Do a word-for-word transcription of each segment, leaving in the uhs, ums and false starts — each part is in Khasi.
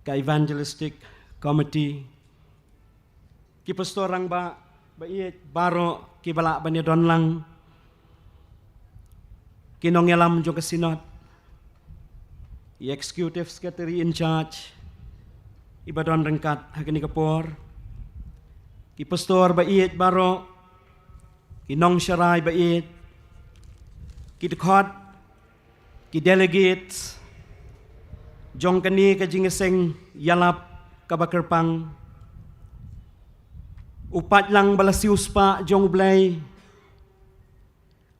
ka Evangelistic Committee, ki pastor rangbah ba ïeit baroh kiba lah ban ïadon lang, ki nongïalam jong ka Synod, i Executive Secretary in Charge iba don ryngkat ha kane ka por, ki pastor ba ïeit baroh, ki nongsharai ba ïeit, ki dkhot, ki delegates jong kane ka jingïaseng ïalap kaba kyrpang, u paidlang ba la siewspah jong U Blei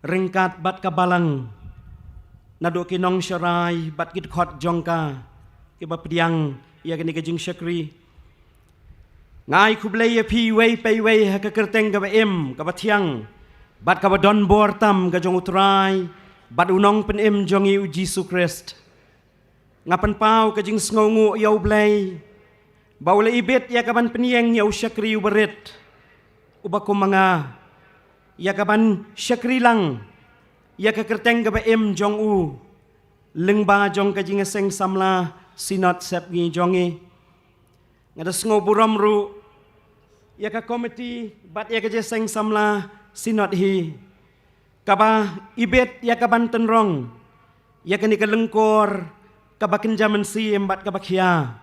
ryngkat bad ka balang, naduh ki nongsharai bad ki dkhot jong ka kiba pdiang ïa kane ka jingshakri. Nga ai khublei ïa phi iwei pa iwei ha ka kyrteng kaba im, kaba thiang bad kaba donbor tam ka jong U Trai bad U Nongpynim jong ngi U Jisu Khrist. Nga pynpaw ka jingsngewnguh ïa U Blei ba u la ibit ïa ka ban pynïeng ïa u shakri uba rit, uba kum ma nga, ïa ka ban shakri lang ïa ka kyrteng kaba im jong u lyngba jong ka jingïaseng samla Synod Sepngi jong ngi. Nga da sngewburom ruh ïa ka komiti bad ïa ka jingïaseng samla Synod hi, kaba ibit ïa ka ban tynrong ïa kane ka lyngkor kaba kynja mynsiem bad kaba khia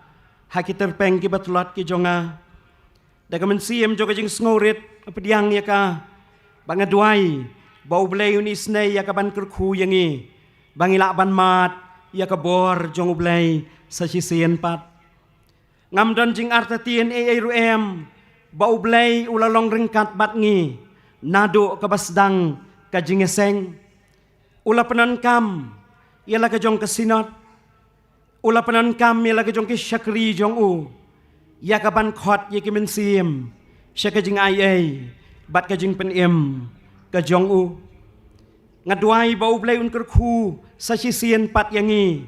ha ki tyrpeng kiba tlot ki jong nga. Da ka mynsiem jong ka jingsngewrit pdiang ïa ka, ba nga duwai ba U Blei un isynei ïa ka ban kyrkhu ïa ngi, ba ngi lah ban mad ïa ka bor jong U Blei sa shisien pat. Ngam don jingartatien ei ei ruh em ba U Blei u la long ryngkat bad ngi naduh kaba sdang ka jingïaseng. U la pyndonkam ïa la ka jong ka Synod, u la pyndonkam ïa la ka jong ki shakri jong u ïa ka ban khot ïa ki mynsiem sha ka jingai ei bad ka jingpynim ka jong u. Nga duwai ba U Blei un kyrkhu sa shisien pat ïa ngi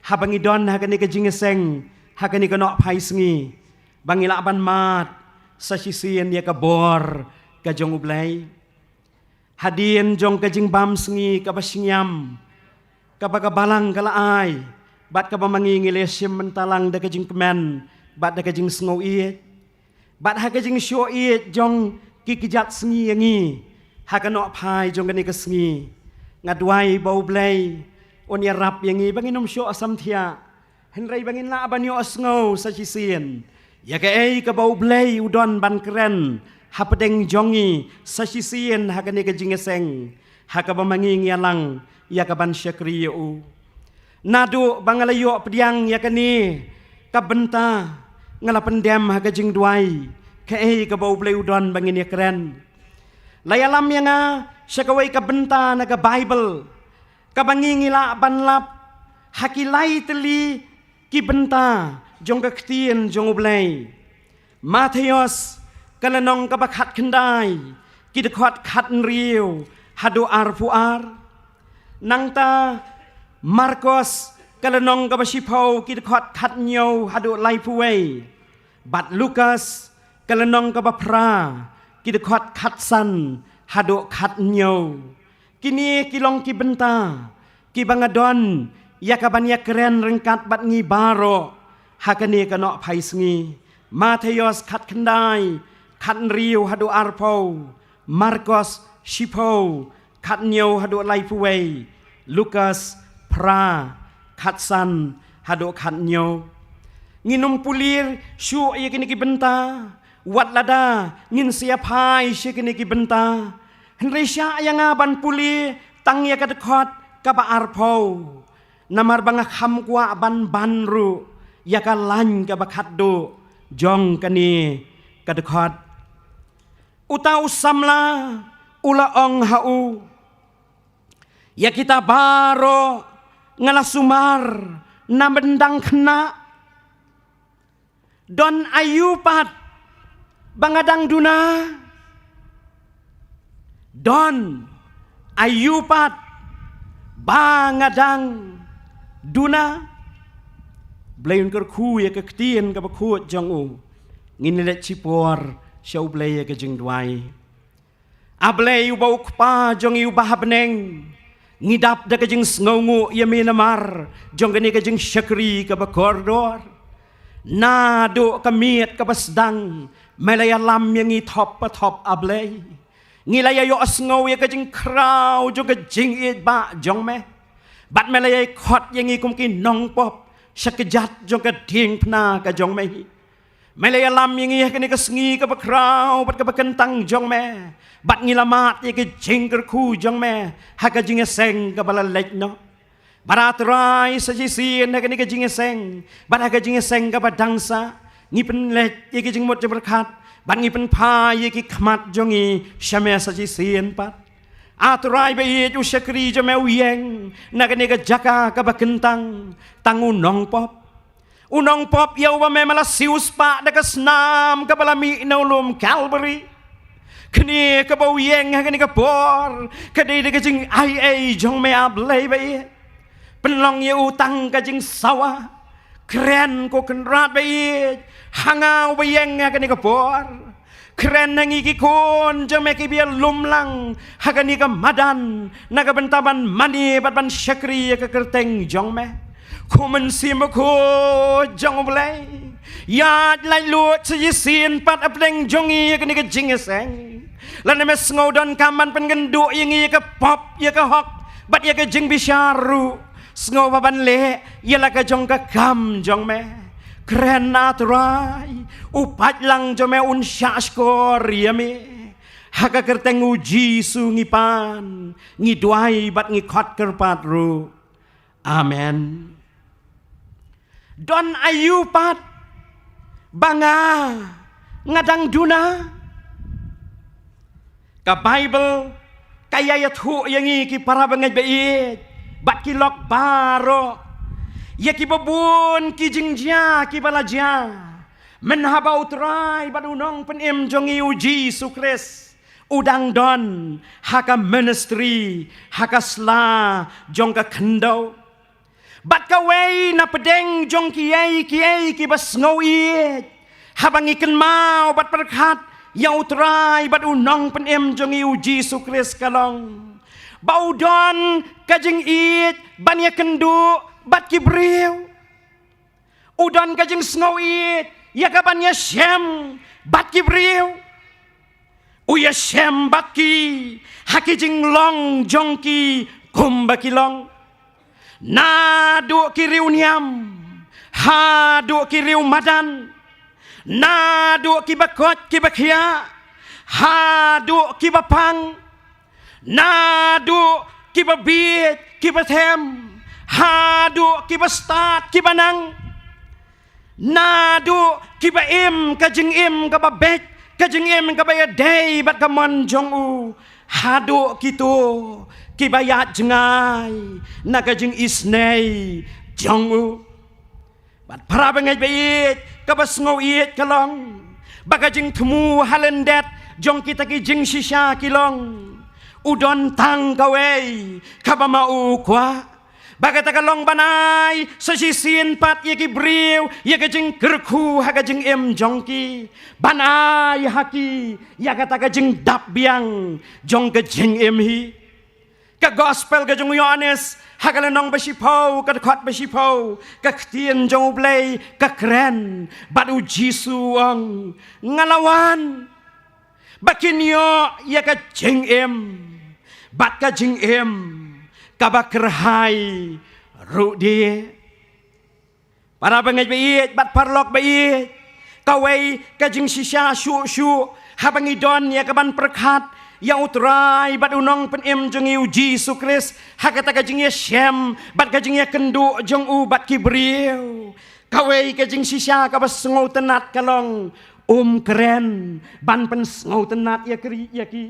haba ngi don ha kane ka jingïaseng ha kane ka nohphai sngi, ba ngi lah ban mad sa shisien ïa ka bor ka jong U Blei. Hadien jong ka jingbam sngi kaba shngiam kaba ka balang ka la ai, bad kaba ma ngi ngi la shim mynta lang da ka jingkmen bad da ka jingsngewieit, bad ha ka jingshoh ïeit jong ki kjat sngi ïa ngi ha ka nohphai jong kane ka sngi, nga duwai ba U Blei un ïarap ïa ngi ba ngin ym shoh samthiah, hynrei ba ngin lah ban ïohsngew sa shisien ïa kaei kaba U Blei u don ban kren hapdeng jong ngi sa shisien ha kane ka jingïaseng, ha kaba ma ngi ngi ïalang ïa ka ban shakri ïa u. Naduh ba nga la ïoh pdiang ïa kane ka bynta, nga la pyndem ha ka jingduwai kaei kaba U Blei u don ba ngin ïakren. La ïalam ïa nga sha kawei ka bynta na ka Baibl kaba ngi ngi lah ban lap ha ki lai tylli ki bynta jong ka ktien jong U Blei. Mathaios ka lynnong kaba khatkhyndai, ki dkhot khathynriew haduh arphew ar. Nangta Markos ka lynnong kaba shiphew, ki dkhot khathynñiew haduh laiphew wei. Bad Lukas ka lynnong kaba phra, ki dkhot khatsan haduh khathynñiew. Kine ki long ki bynta kiba nga don ïa ka ban ïakren ryngkat bad ngi baroh ha kane ka nohphai sngi. Mathaios khatkhyndai, khathynriew haduh arphew, Markos shiphew, khathynñiew haduh laiphew wei, Lukas phra, khatsan haduh khathynñiew. Ngin ym pule shuh ïa kine ki bynta wat lada ngin sa ïa phai sha kine ki bynta. Hynrei shah ïa nga ban pule tang ïa ka dkhot kaba arphew, namar ba nga kham kwah ban ban ruh ïa ka lain kaba khatduh jong kane ka dkhot. Uta u samla u la ong ha u, ïa kita baroh nga la sumar na bynta khynnah. Don aïu pat ba nga dang duna? Don aïu pat ba nga dang duna? Blei un kyrkhu ïa ka ktien kaba khuid jong u. Ngin leit shipor sha U Blei ïa ka jingduwai. A Blei uba u Kpa jong ngi uba ha bneng, ngi dap da ka jingsngewnguh ïa me namar jong kane ka jingshakri kaba kordor. Naduh ka miet kaba sdang me la ïalam ïa ngi thop pa thop, A Blei. Ngi la ïa ïohsngew ïa ka jingkhraw jong ka jingïeit ba jong me. Bad me la ïa khot ïa ngi kum ki nongpop sha ka jait jong ka diengphna ka jong me. Me la ïalam ïa ngi ha kane ka sngi kaba khraw bad kaba kyntang jong me. Bad ngi la mad ïa ka jingkyrkhu jong me ha ka jingïaseng kaba la leit noh. Bad A Trai, sa shisien ha kane ka jingïaseng, bad ha ka jingïaseng kaba dang sah, ngi pynleit ïa ki jingmut jingpyrkhat, bad ngi pynphai ïa ki khmat jong ngi sha me sa shisien pat. A Trai ba ïeit, u shakri jong me u ïeng na kane ka jaka kaba kyntang, tang u nongpop. U nongpop ïa uba me la siewspah da ka snam kaba la mih na u lum Calvary. Kane kaba u ïeng ha kane ka por ka dei da ka jingaiei jong me, A Blei ba ïeit. Pynlong ïa u tang ka jingsawa. Kren, ko Kynrad ba ïeit, ha nga uba ïeng ha kane ka por. Kren ha ngi ki khun jong me kiba ïalum lang ha kane ka madan, na ka bynta ban mane bad ban shakri ïa ka kyrteng jong me. Ko Mynsiem Bakhuid jong U Blei, ïaid laitluid sa shisien pat hapdeng jong ngi ha kane ka jingïaseng. Lada me sngew donkam ban pynkynduh ïa ngi ïa ka pop, ïa ka hok, bad ïa ka jingbishar ruh, sngewbha ban leh ïa la ka jong ka kam jong me. Kren, A Trai, u paidlang jong me un shahshkor ïa me. Ha ka kyrteng U Jisu ngi pan, ngi duwai bad ngi khot kyrpad ruh. Amen. Don aïu pat ba nga, nga dang duna? Ka Baibl ka ïa ïathuh ïa ngi, ki para bangeit ba ïeit bad ki lok baroh, ïa kiba bun ki jingjia kiba la jia mynhaba U Trai bad U Nongpynim jong ngi U Jisu Khrist u dang don ha ka ministry, ha ka sla jong ka khyndew. Bad kawei na pdeng jong kiei kiei kiba sngewieit, haba ngi kynmaw bad pyrkhat ïa U Trai bad U Nongpynim jong ngi U Jisu Khrist, ka long ba u don ka jingïeit ban ïakynduh bad ki briew. U don ka jingsngewieit ïa ka ban ïashem bad ki briew. U ïashem bad ki ha ki jinglong jong ki kumba ki long. Naduh ki riewniam haduh ki riewmadan, naduh kiba koit kiba khiah haduh kiba pang, naduh kiba bieit kiba them haduh kiba stad kiba nang, naduh kiba im ka jingim kaba beit, ka jingim kaba ïadei bad ka mon jong u, haduh kito kiba ïaid jngai na ka jingisnei jong u. Bad para bangeit ba ïeit, kaba sngewieit ka long ba ka jingthmu ha lyndet jong kita ki jingshisha ki long, u don tang kawei kaba ma u kwah. Ba kata ka long ban ai sa shisien pat ïa ki briew ïa ka jingkyrkhu ha ka jingim jong ki, ban ai ha ki ïa kata ka jingdap biang jong ka jingim hi. Ka Gospel ka jong u Ïoannis ha ka lynnong ba shiphew, ka dkhot ba shiphew, ka ktien jong U Blei ka kren bad U Jisu u ong, nga la wan ba kin ïoh ïa ka jingim bad ka jingim kaba kyrhai ruh de. Para bangeit ba ïeit bad paralok ba ïeit, kawei ka jingshisha shuh shuh haba ngi don ïa ka ban pyrkhat ïa U Trai bad U Nongpynim jong ngi U Jisu Khrist ha kata ka jingïashem bad ka jingïakynduh jong u bad ki briew, kawei ka jingshisha kaba sngewtynnat ka long, um kren ban pynsngewtynnat ïa ki, ïa ki.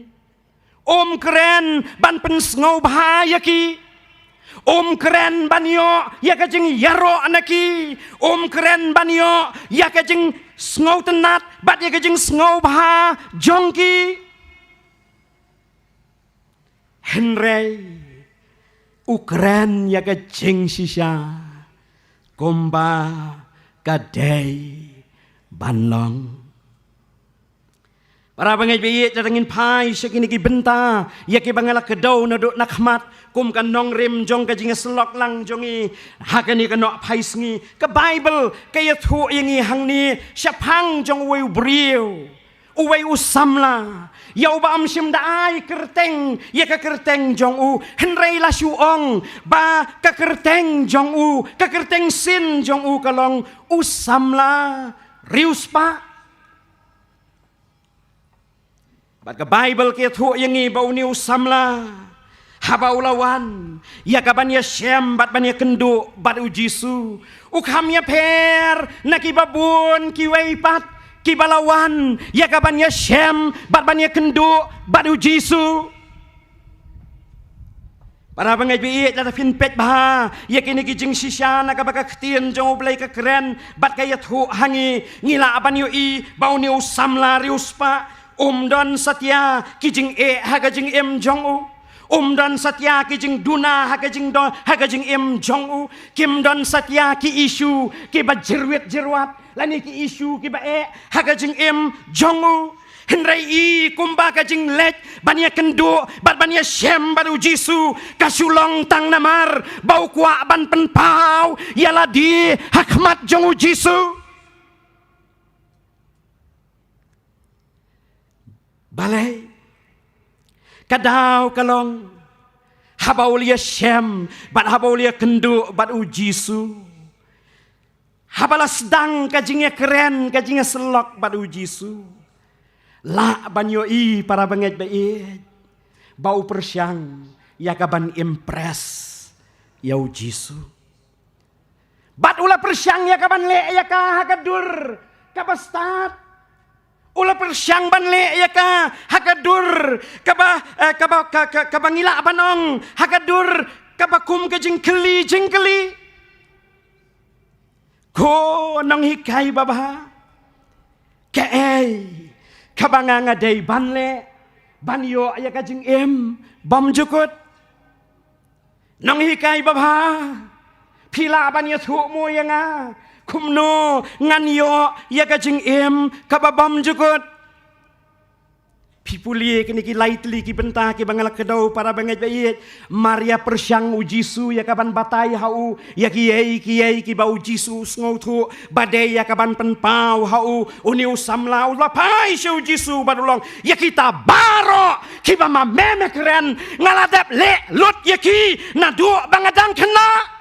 Um kren ban pynsngewbha ïa ki. Um kren ban ïoh ïa ka jingïaroh na ki. Um kren ban ïoh ïa ka jingsngewtynnat bad ïa ka jingsngewbha jong ki. Hynrei u kren ïa ka jingshisha kumba ka dei ban long. Para bangeit ba ïeit, lada ngin phai sha kine ki bynta ïa kiba nga la kdew naduh na khmat kum ka nongrim jong ka jingïasyllok lang jong ngi ha kane ka nohphai sngi, ka Baibl ka ïathuh ïa ngi hangne shaphang jong uwei u briew, uwei u samla, ïa uba ym shym da ai kyrteng ïa ka kyrteng jong u, hynrei la shu ong ba ka kyrteng jong u, ka kyrteng sien jong u ka long u samla riewspah. Bad ka Baibl ka ïathuh ïa ngi ba une u samla, haba u la wan ïa ka ban ïashem bad ban ïakynduh bad u Jisu, u kham ïapher na kiba bun kiwei pat kiba la wan ïa ka ban ïashem bad ban ïakynduh bad u Jisu. Para bangeit ba ïeit, lada phin peit bha ïa kine ki jingshisha na kaba ka ktien jong U Blei ka kren bad ka ïathuh ha ngi, ngi lah ban ïohi ba une u samla riewspah um don satia ki jingeh ha ka jingim jong u. Um don satia ki jingduna ha ka jingdon, ha ka jingim jong u. Kim don satia ki issue kiba jyrwit jyrwat lane ki issue kiba eh ha ka jingim jong u. Hynrei i kumba ka jingleit ban ïakynduh bad ban ïashem bad u Jisu ka shu long tang namar ba u kwah ban pynpaw ïa lade ha khmat jong u Jisu. Balei? Ka daw ka long, haba u la ïashem bad haba u la ïakynduh bad u Jisu, haba la sdang ka jingïakren, ka jingïasyllok bad u Jisu, lah ban ïohi, para bangeit ba ïeit, ba u pyrshang ïa ka ban impress ïa u Jisu. Bad u la pyrshang ïa ka ban leh ïa ka ha ka dur kaba stad. U la pyrshang ban leh ïa ka ha ka dur kaba, eh, kaba, ka, ka, kaba ngi lah ban ong ha ka dur kaba kum ka jingkylli jingkylli. Ko nonghikai babha, kaei kaba nga nga dei ban leh ban ïoh ïa ka jingim bymjukut? Nonghikai babha, phi lah ban ïathuh mo ïa nga kumno ngan ïoh ïa ka jingim kaba bymjukut? Phi pule kine ki lai tylli ki bynta kiba nga la kdew, para bangeit ba ïeit. Mar ïa pyrshang u Jisu ïa ka ban batai ha u ïa kiei kiei kiba u Jisu u sngewthuh, ba dei ïa ka ban pynpaw ha u. Une u samla u la phai sha u Jisu bad u la ong, ïa kita baroh kiba ma me me kren, nga la dep leh lut ïa ki naduh ba nga dang khynnah.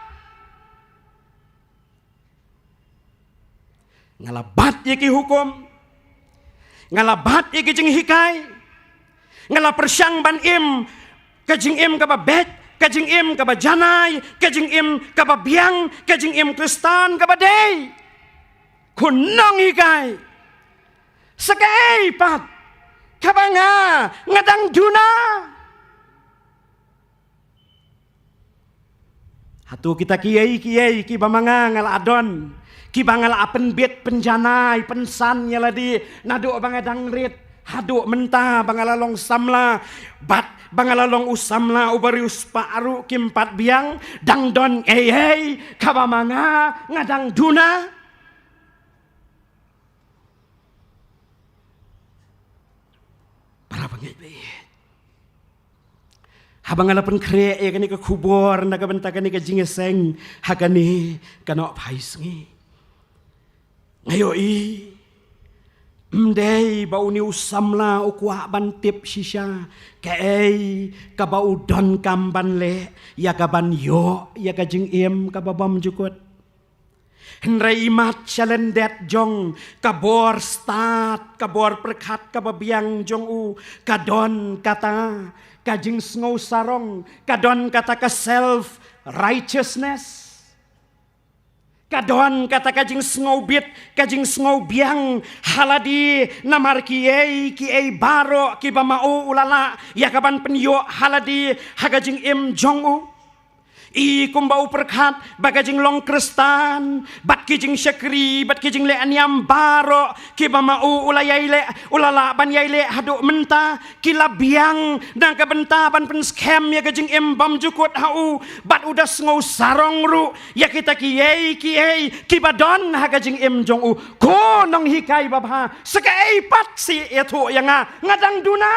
Nga la bat ïa ki hukum, nga la bat ïa ki jinghikai, nga la pyrshang ban im ka jingim kaba beit, ka jingim kaba janai, ka jingim kaba biang, ka jingim Khristan kaba dei. Ko nonghikai, sa kaei pat kaba nga nga dang duna? Hato kita kiei kiei kiba ma nga nga la don, kiba nga la pynbit pynjanai pynsan ïa lade naduh ba nga dang rit haduh mynta ba nga la long samla, bad ba nga la long u samla uba riewspah ruh kim pat biang, dang don ei ei kaba ma nga nga dang duna? Para bangeit ba ïeit, haba nga la pynkhreh ïa kane ka khubor na ka bynta kane ka jingïaseng ha kane ka nohphai sngi, nga ïohi ym dei ba une u samla u kwah ban tip shisha kaei kaba u donkam ban leh ïa ka ban ïoh ïa ka jingim kaba bymjukut. Hynrei imat sha lyndet jong ka bor stad, ka bor pyrkhat kaba biang jong u, ka don kata ka jingsngew sarong, ka don kata ka self righteousness, ka don kata ka jingsngewbit, ka jingsngewbiang ha lade namar kiei kiei baroh kiba ma u u la lah ïa ka ban pynïoh ha lade ha ka jingim jong u. I kumba u pyrkhat ba ka jinglong Khristan bad ki jingshakri bad ki jingleh niam baroh kiba ma u u la ïai leh, u la lah ban ïai leh haduh mynta, ki la biang na ka bynta ban pynskhem ïa ka jingim bymjukut ha u, bad u da sngew sarong ruh ïa kita kiei kiei kiba don ha ka jingim jong u. Ko nonghikai babha, sa kaei pat sa ïathuh ïa nga, nga dang duna.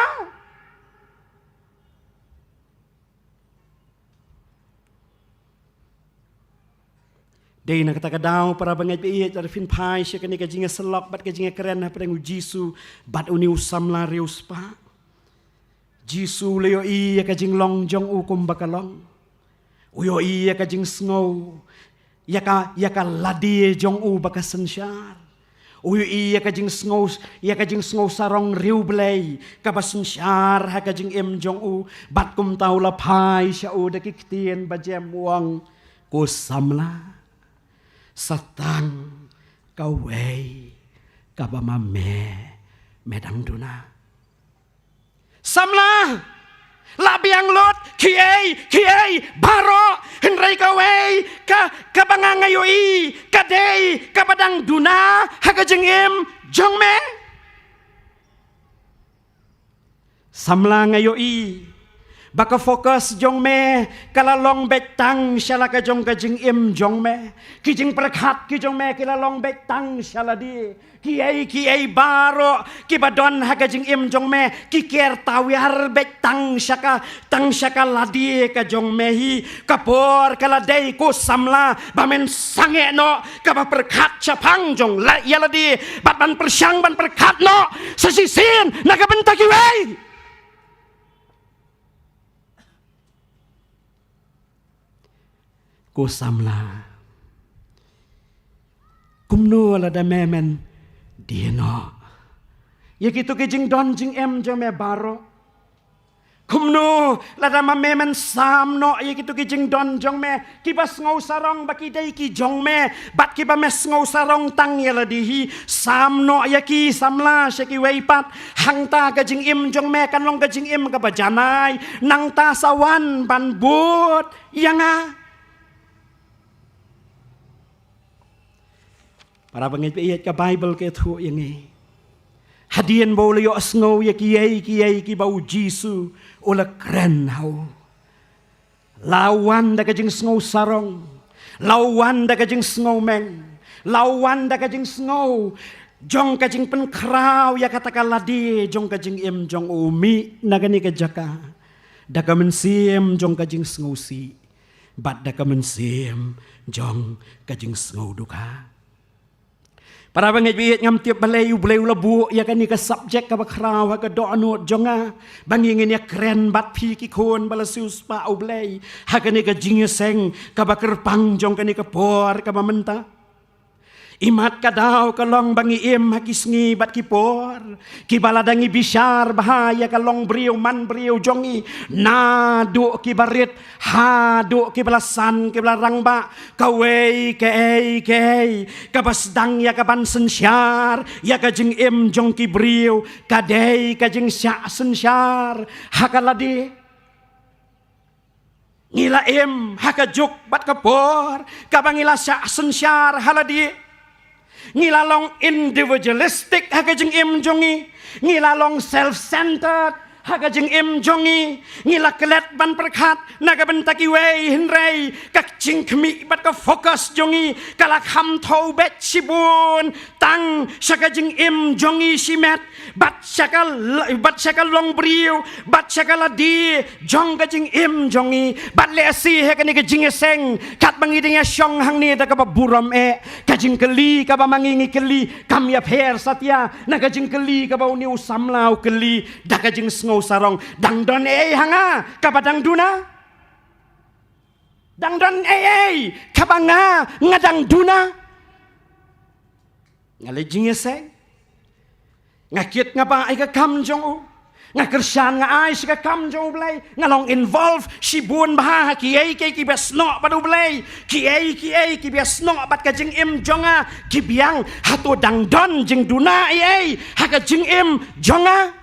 Dei na kata ka daw, para bangeit ba ïeit, lada phin phai sha kane ka jingïasyllok bad ka jingïakren hapdeng u Jisu bad une u samla riewspah. Jisu u la ïohi ïa ka jinglong jong u kumba ka long. U ïohi ïa ka jingsngew, ïa ka, ïa ka lade jong u ba ka synshar. U ïohi ïa ka jingsngew, ïa ka jingsngew sarong riewblei kaba synshar ha ka jingim jong u. Bad kumta u la phai sha u da ki ktien ba jem, u ong, ko samla, sa tang kawei kaba ma me, me dang duna. Samla, la biang lut kiei kiei baroh, hynrei kawei ka, kaba nga nga ïohi ka dei kaba dang duna ha ka jingim jong me. Samla, nga ïohi ba ka focus jong me ka la long beit tang sha la ka jong ka jingim jong me. Ki jingpyrkhat ki jong me ki la long beit tang sha lade. Kiei kiei baroh kiba don ha ka jingim jong me ki ker tawiar beit tang sha ka, tang sha ka lade ka jong me hi. Ka por ka la dei, ko samla, ba men sangeh noh kaba pyrkhat shaphang jong la, ïa lade, bad ban pyrshang ban pyrkhat noh sa shisien na ka bynta kiwei. Ko samla, kumno lada me men die noh ïa kito ki jingdon jingem jong me baroh? Kumno lada ma me men sam noh ïa kito ki jingdon jong me kiba sngew sarong ba ki dei ki jong me, bad kiba me sngew sarong tang ïa lade hi? Sam noh ïa ki, samla, sha kiwei pat. Hangta ka jingim jong me kan long ka jingim kaba janai. Nangta sa wan ban bud ïa nga. Para bangeit ba ïeit, ka Baibl ka ïathuh ïa ngi, hadien ba u la ïohsngew ïa kiei kiei kiba u Jisu u la kren ha u, la wan da ka jingsngew sarong, la wan da ka jingsngew meng, la wan da ka jingsngew jong ka jingpynkhraw ïa kata ka lade jong ka jingim jong u. Mih na kane ka jaka da ka mynsiem jong ka jingsngewsih bad da ka mynsiem jong ka jingsngewdukha. Para bangeit ba ïeit, ngam tip balei U Blei u la buh ïa kane ka subject kaba khraw ha ka dohnud jong nga ba ngi ngin ïakren bad phi ki khun ba la siewspah U Blei ha kane ka jingïaseng kaba kyrpang jong kane ka por kaba mynta. Imat ka daw ka long ba ngi im ha ki sngi bad ki por kiba lada ngi bishar bha ïa ka long briew man briew jong ngi, naduh kiba rit haduh kiba la san, kiba la rangbah, kawei kaei kaei kaba sdang ïa ka ban synshar ïa ka jingim jong ki briew ka dei ka jingshah synshar ha ka lade. Ngi la im ha ka juk bad ka por kaba ngi la shah synshar ha lade. Ngi la long individualistic ha ka jingim jong ngi. Ngi la long self-centered ha ka jingim jong ngi. Ngi la klet ban pyrkhat na ka bynta kiwei, hynrei ka jingkhmih bad ka focus jong ngi ka la kham thew beit shibun tang sha ka jingim jong ngi shimet, bad sha ka l-, bad sha ka long briew, bad sha ka lade jong ka jingim jong ngi. Bad lehse ha kane ka jingïaseng, katba ngi dang ïashong hangne da kaba burom eh, ka jingkylli kaba ma ngi ngi kylli kam ïapher satia na ka jingkylli kaba une u samla u kylli da ka jingsngew sarong: dang don ei ha nga kaba dang duna? Dang don ei ei kaba nga, nga dang duna? Nga leit jingïaseng, nga kit nga bah ïa ka kam jong u, nga kyrshan nga ai sha ka kam jong U Blei, nga long involve shibun bha ha kiei kiei kiba ïasnoh bad U Blei. Kiei kiei kiba ïasnoh bad ka jingim jong nga ki biang. Hato dang don jingduna ei ei ha ka jingim jong nga?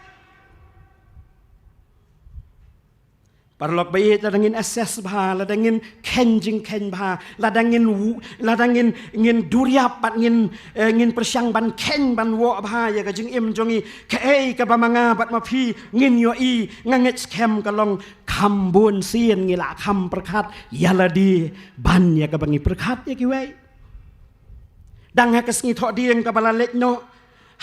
Paralok ba ïeit, lada ngin assess bha, lada ngin kheiñ jingkheiñ bha, lada ngin wu-, lada ngin, ngin duriap bad ngin, eh, ngin pyrshang ban kheiñ ban wok bha ïa ka jingim jong ngi, kaei kaba ma nga bad ma phi ngin ïohi, nga ngeit skhem ka long kham bun sien ngi la kham pyrkhat ïa lade ban ïa kaba ngi pyrkhat ïa kiwei. Dang ha ka sngi Thohdieng kaba la leit noh,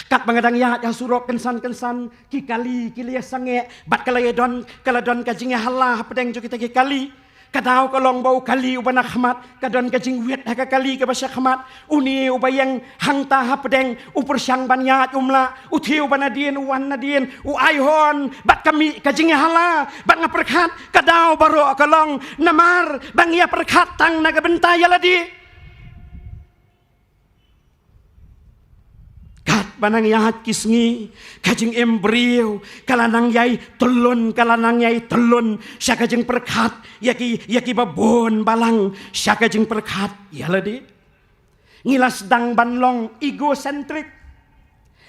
katba nga dang ïaid ha surok kynsan kynsan, ki kali ki la ïa sangeh bad ka la ïa don, ka la don ka jingïahala hapdeng jong kita ki kali. Ka daw ka long ba u kali uba na khmat, ka don ka jingwit ha ka kali kaba sha khmat. Une uba ïeng hangta hapdeng u pyrshang ban ïaid um lah, u thiew ba nadien u wan nadien, u ai hon bad ka mih ka jingïahala. Bad nga pyrkhat ka daw baroh ka long namar ba ngi ïa pyrkhat tang na ka bynta ïa lade. Katba nang ïaid ki sngi, ka jingim briew ka la nang ïai tyllun, ka la nang ïai tyllun sha ka jingpyrkhat ïa ki, ïa kiba bun balang, sha ka jingpyrkhat ïa lade. Ngi la sdang ban long egocentric.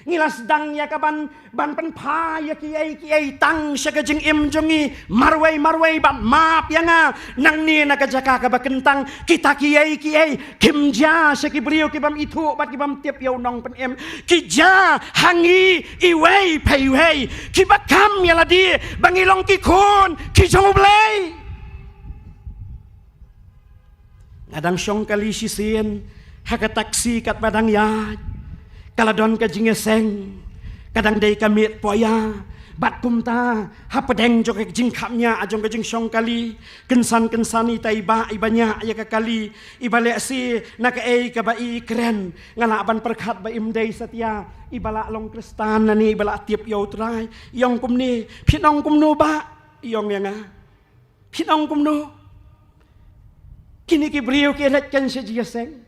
Ngi la sdang ïa ka ban, ban pynphai ïa kiei kiei tang sha ka jingim jong ngi marwei marwei. Bad map ïa nga, nangne na ka jaka kaba kyntang, kita kiei kiei kim jia sha ki briew ki bym ithuh bad ki bym tip ïa u Nongpynim. Ki jia ha ngi iwei pa iwei kiba kam ïa lade ba ngi long ki khun ki jong U Blei. Nga dang shong kali shisien ha ka taxi katba dang ïaid, ka la don ka jingïaseng, ka dang dei ka miet poya. Bad kumta hapdeng jong ka jingkhapngiah jong ka jingshong kali, kynsan kynsan ita i bah iba ñiah ïa ka kali, iba lehse na kaei kaba i kren, nga lah ban pyrkhat ba im dei satia iba lah long Khristan lane iba lah tip ïa U Trai. I ong kumne, phin ong kumno bah? I ong ïa nga, phin ong kumno? Kine ki briew ki leit kan sha jingïaseng.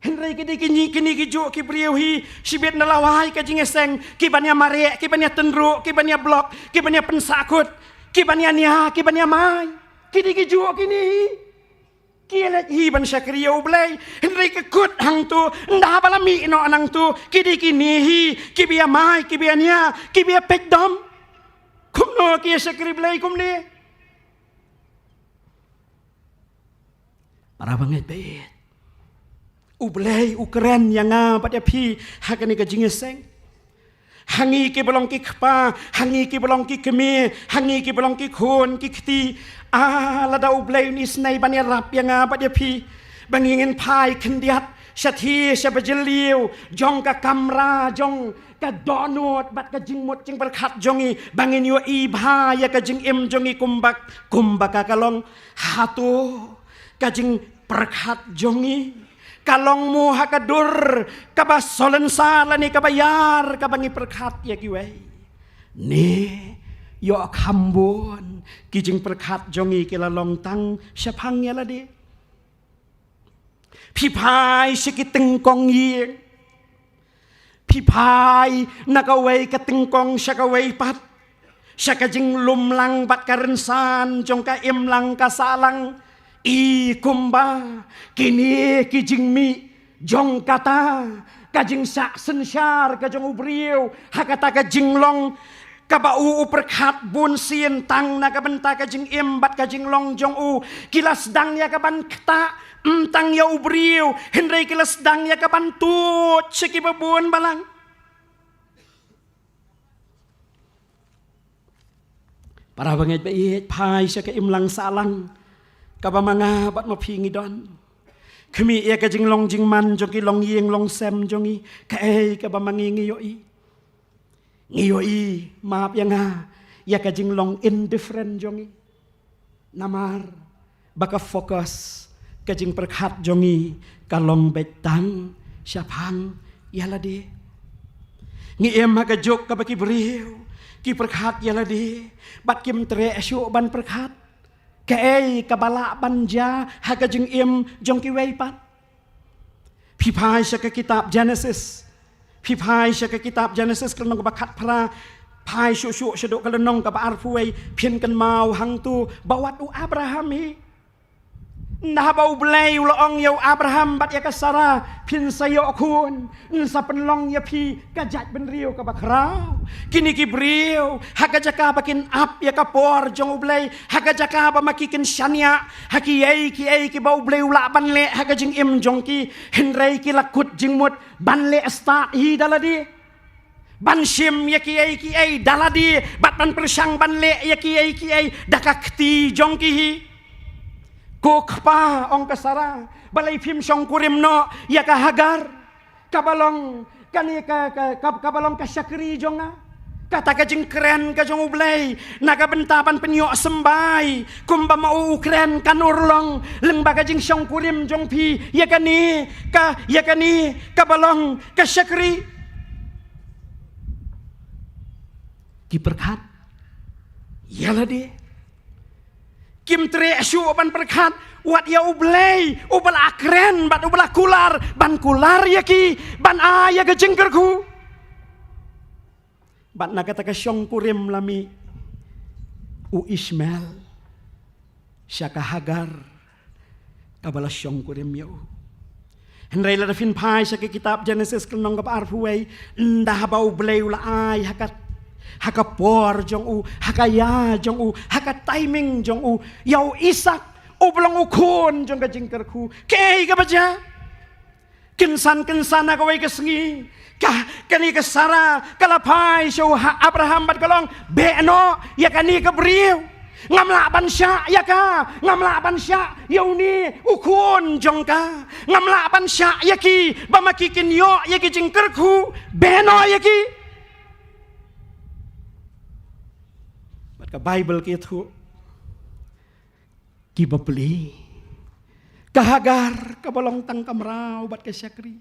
Hynrei ki dei kine, kine ki juh ki briew hi, shibit na lawei ka jingïaseng, ki ban ïa mareh, ki ban ïa tynruh, ki ban ïa block, ki ban ïa pynsahkut, ki ban ïa nia, ki ban ïa mai. Ki dei ki juh kine hi. Ki leit hi ban shakri ïa U Blei. Hynrei ka kut hangto, ynda ba la mih noh nangto, ki dei kine hi kiba ïa mai, kiba ïa nia, kiba ïa peit dom. Kumno ki ïa shakri Blei kumne? Para bangeit baieit, U Blei u kren ïa nga bad ïa phi ha kane ka jingïaseng. Ha ngi kiba long ki kpa, ha ngi kiba long ki kmie, ha ngi kiba long ki khun ki kti. Ah, lada U Blei un isynei ban ïarap ïa nga bad ïa phi, ba ngin phai khyndiat shathie sha bajylliew jong ka kamra jong ka dohnud bad ka jingmut jingpyrkhat jong ngi, ba ngin ïohi bha ïa ka jingim jong ngi kumba, kumba ka ka long. Hato ka jingpyrkhat jong ngi ka long mo ha ka dur kaba solensar lane kaba ïar kaba ngi pyrkhat ïa kiwei? Ne ïoh kham bun ki jingpyrkhat jong ngi ki la long tang shaphang ïa lade? Phi phai sha ki tyngkong ïing, phi phai na kawei ka tyngkong sha kawei pat, sha ka jinglum lang bad ka rynsan jong ka imlang ka sahlang. I kumba kine ki jingmih jong kata ka jingshah synshar ka jong u briew ha kata ka jinglong kaba u u pyrkhat bun sien tang na ka bynta ka jingim bad ka jinglong jong u, ki la sdang ïa ka ban ktah, ym tang ïa u briew, hynrei ki la sdang ïa ka ban tuid sha kiba bun balang. Para bangeit baieit, phai sha ka imlang sahlang kaba ma nga bad ma phi ngi don. Khmih ïa ka jinglong jingman jong ki longïing longsem jong ngi, kaei kaba ma ngi ngi ïohi? Ngi ïohi, map ïa nga, ïa ka jinglong indifferent jong ngi. Namar ba ka focus ka jingpyrkhat jong ngi ka long beit tang shaphang ïa lade. Ngi im ha ka juk kaba ki briew ki pyrkhat ïa lade bad kim treh shuh ban pyrkhat kaei kaba lah ban jia ha ka jingim jong kiwei pat. Phi phai sha ka kitab Genesis. Phi phai sha ka kitab Genesis ka lynnong kaba khatphra, phai shuh shuh shaduh ka lynnong kaba arphew wei, phin kynmaw hangto ba wat u Abraham hi, Naba U Blei u la ong ïa u Abraham bad ïa ka Sara, phin sa ïoh khun, yn sa pynlong ïa phi ka jaitbynriew kaba khraw. Kine ki briew, ha ka jaka ba kin ap ïa ka por jong U Blei, ha ka jaka ba ma ki kin shaniah ha kiei kiei kiba U Blei u lah ban leh ha ka jingim jong ki, hynrei ki la kut jingmut ban leh stad hi da lade, ban shim ïa kiei kiei da lade, bad ban pyrshang ban leh ïa kiei kiei da ka kti jong ki hi. Ko kpa, ong ka Sara, balei phim shongkurim noh ïa ka Hagar, kaba long kane ka, ka, ka, kaba long ka shakri jong nga? Kata ka jingkren ka jong U Blei na ka bynta ban pynïohsymbai, kumba ma u u kren, kan urlong lyngba ka jingshongkurim jong phi ïa kane ka, ïa kane kaba long ka shakri. Ki pyrkhat ïa lade. Kim treh shuh ban pyrkhat wat ïa U Blei uba la kren bad uba la kular ban kular ïa ki ban ai ïa ka jingkyrkhu. Bad na kata ka shongkurim la mih u Ishmael sha ka Hagar kaba la shongkurim ïa u. Hynrei lada phin phai sha ka kitab Genesis ka lynnong kaba arphew wei, ynda haba U Blei u la ai ha ka, ha ka por jong u, ha ka ïa jong u, ha ka timing jong u, ïa u Isak, uba long u khun jong ka jingkyrkhu. Kaei kaba jia? Kynsan kynsan ha kawei ka sngi, ka, kane ka Sara ka la phai sha u Abraham bad ka la ong, beh noh ïa kane ka briew. Ngam lah ban shah ïa ka, ngam lah ban shah ïa une u khun jong ka. Ngam lah ban shah ïa ki ba ma ki kin ïoh ïa ki jingkyrkhu, beh noh ïa ki. Bad ka Baibl ka ïathuh, kiba plie, ka Hagar kaba long tang ka mraw bad ka shakri,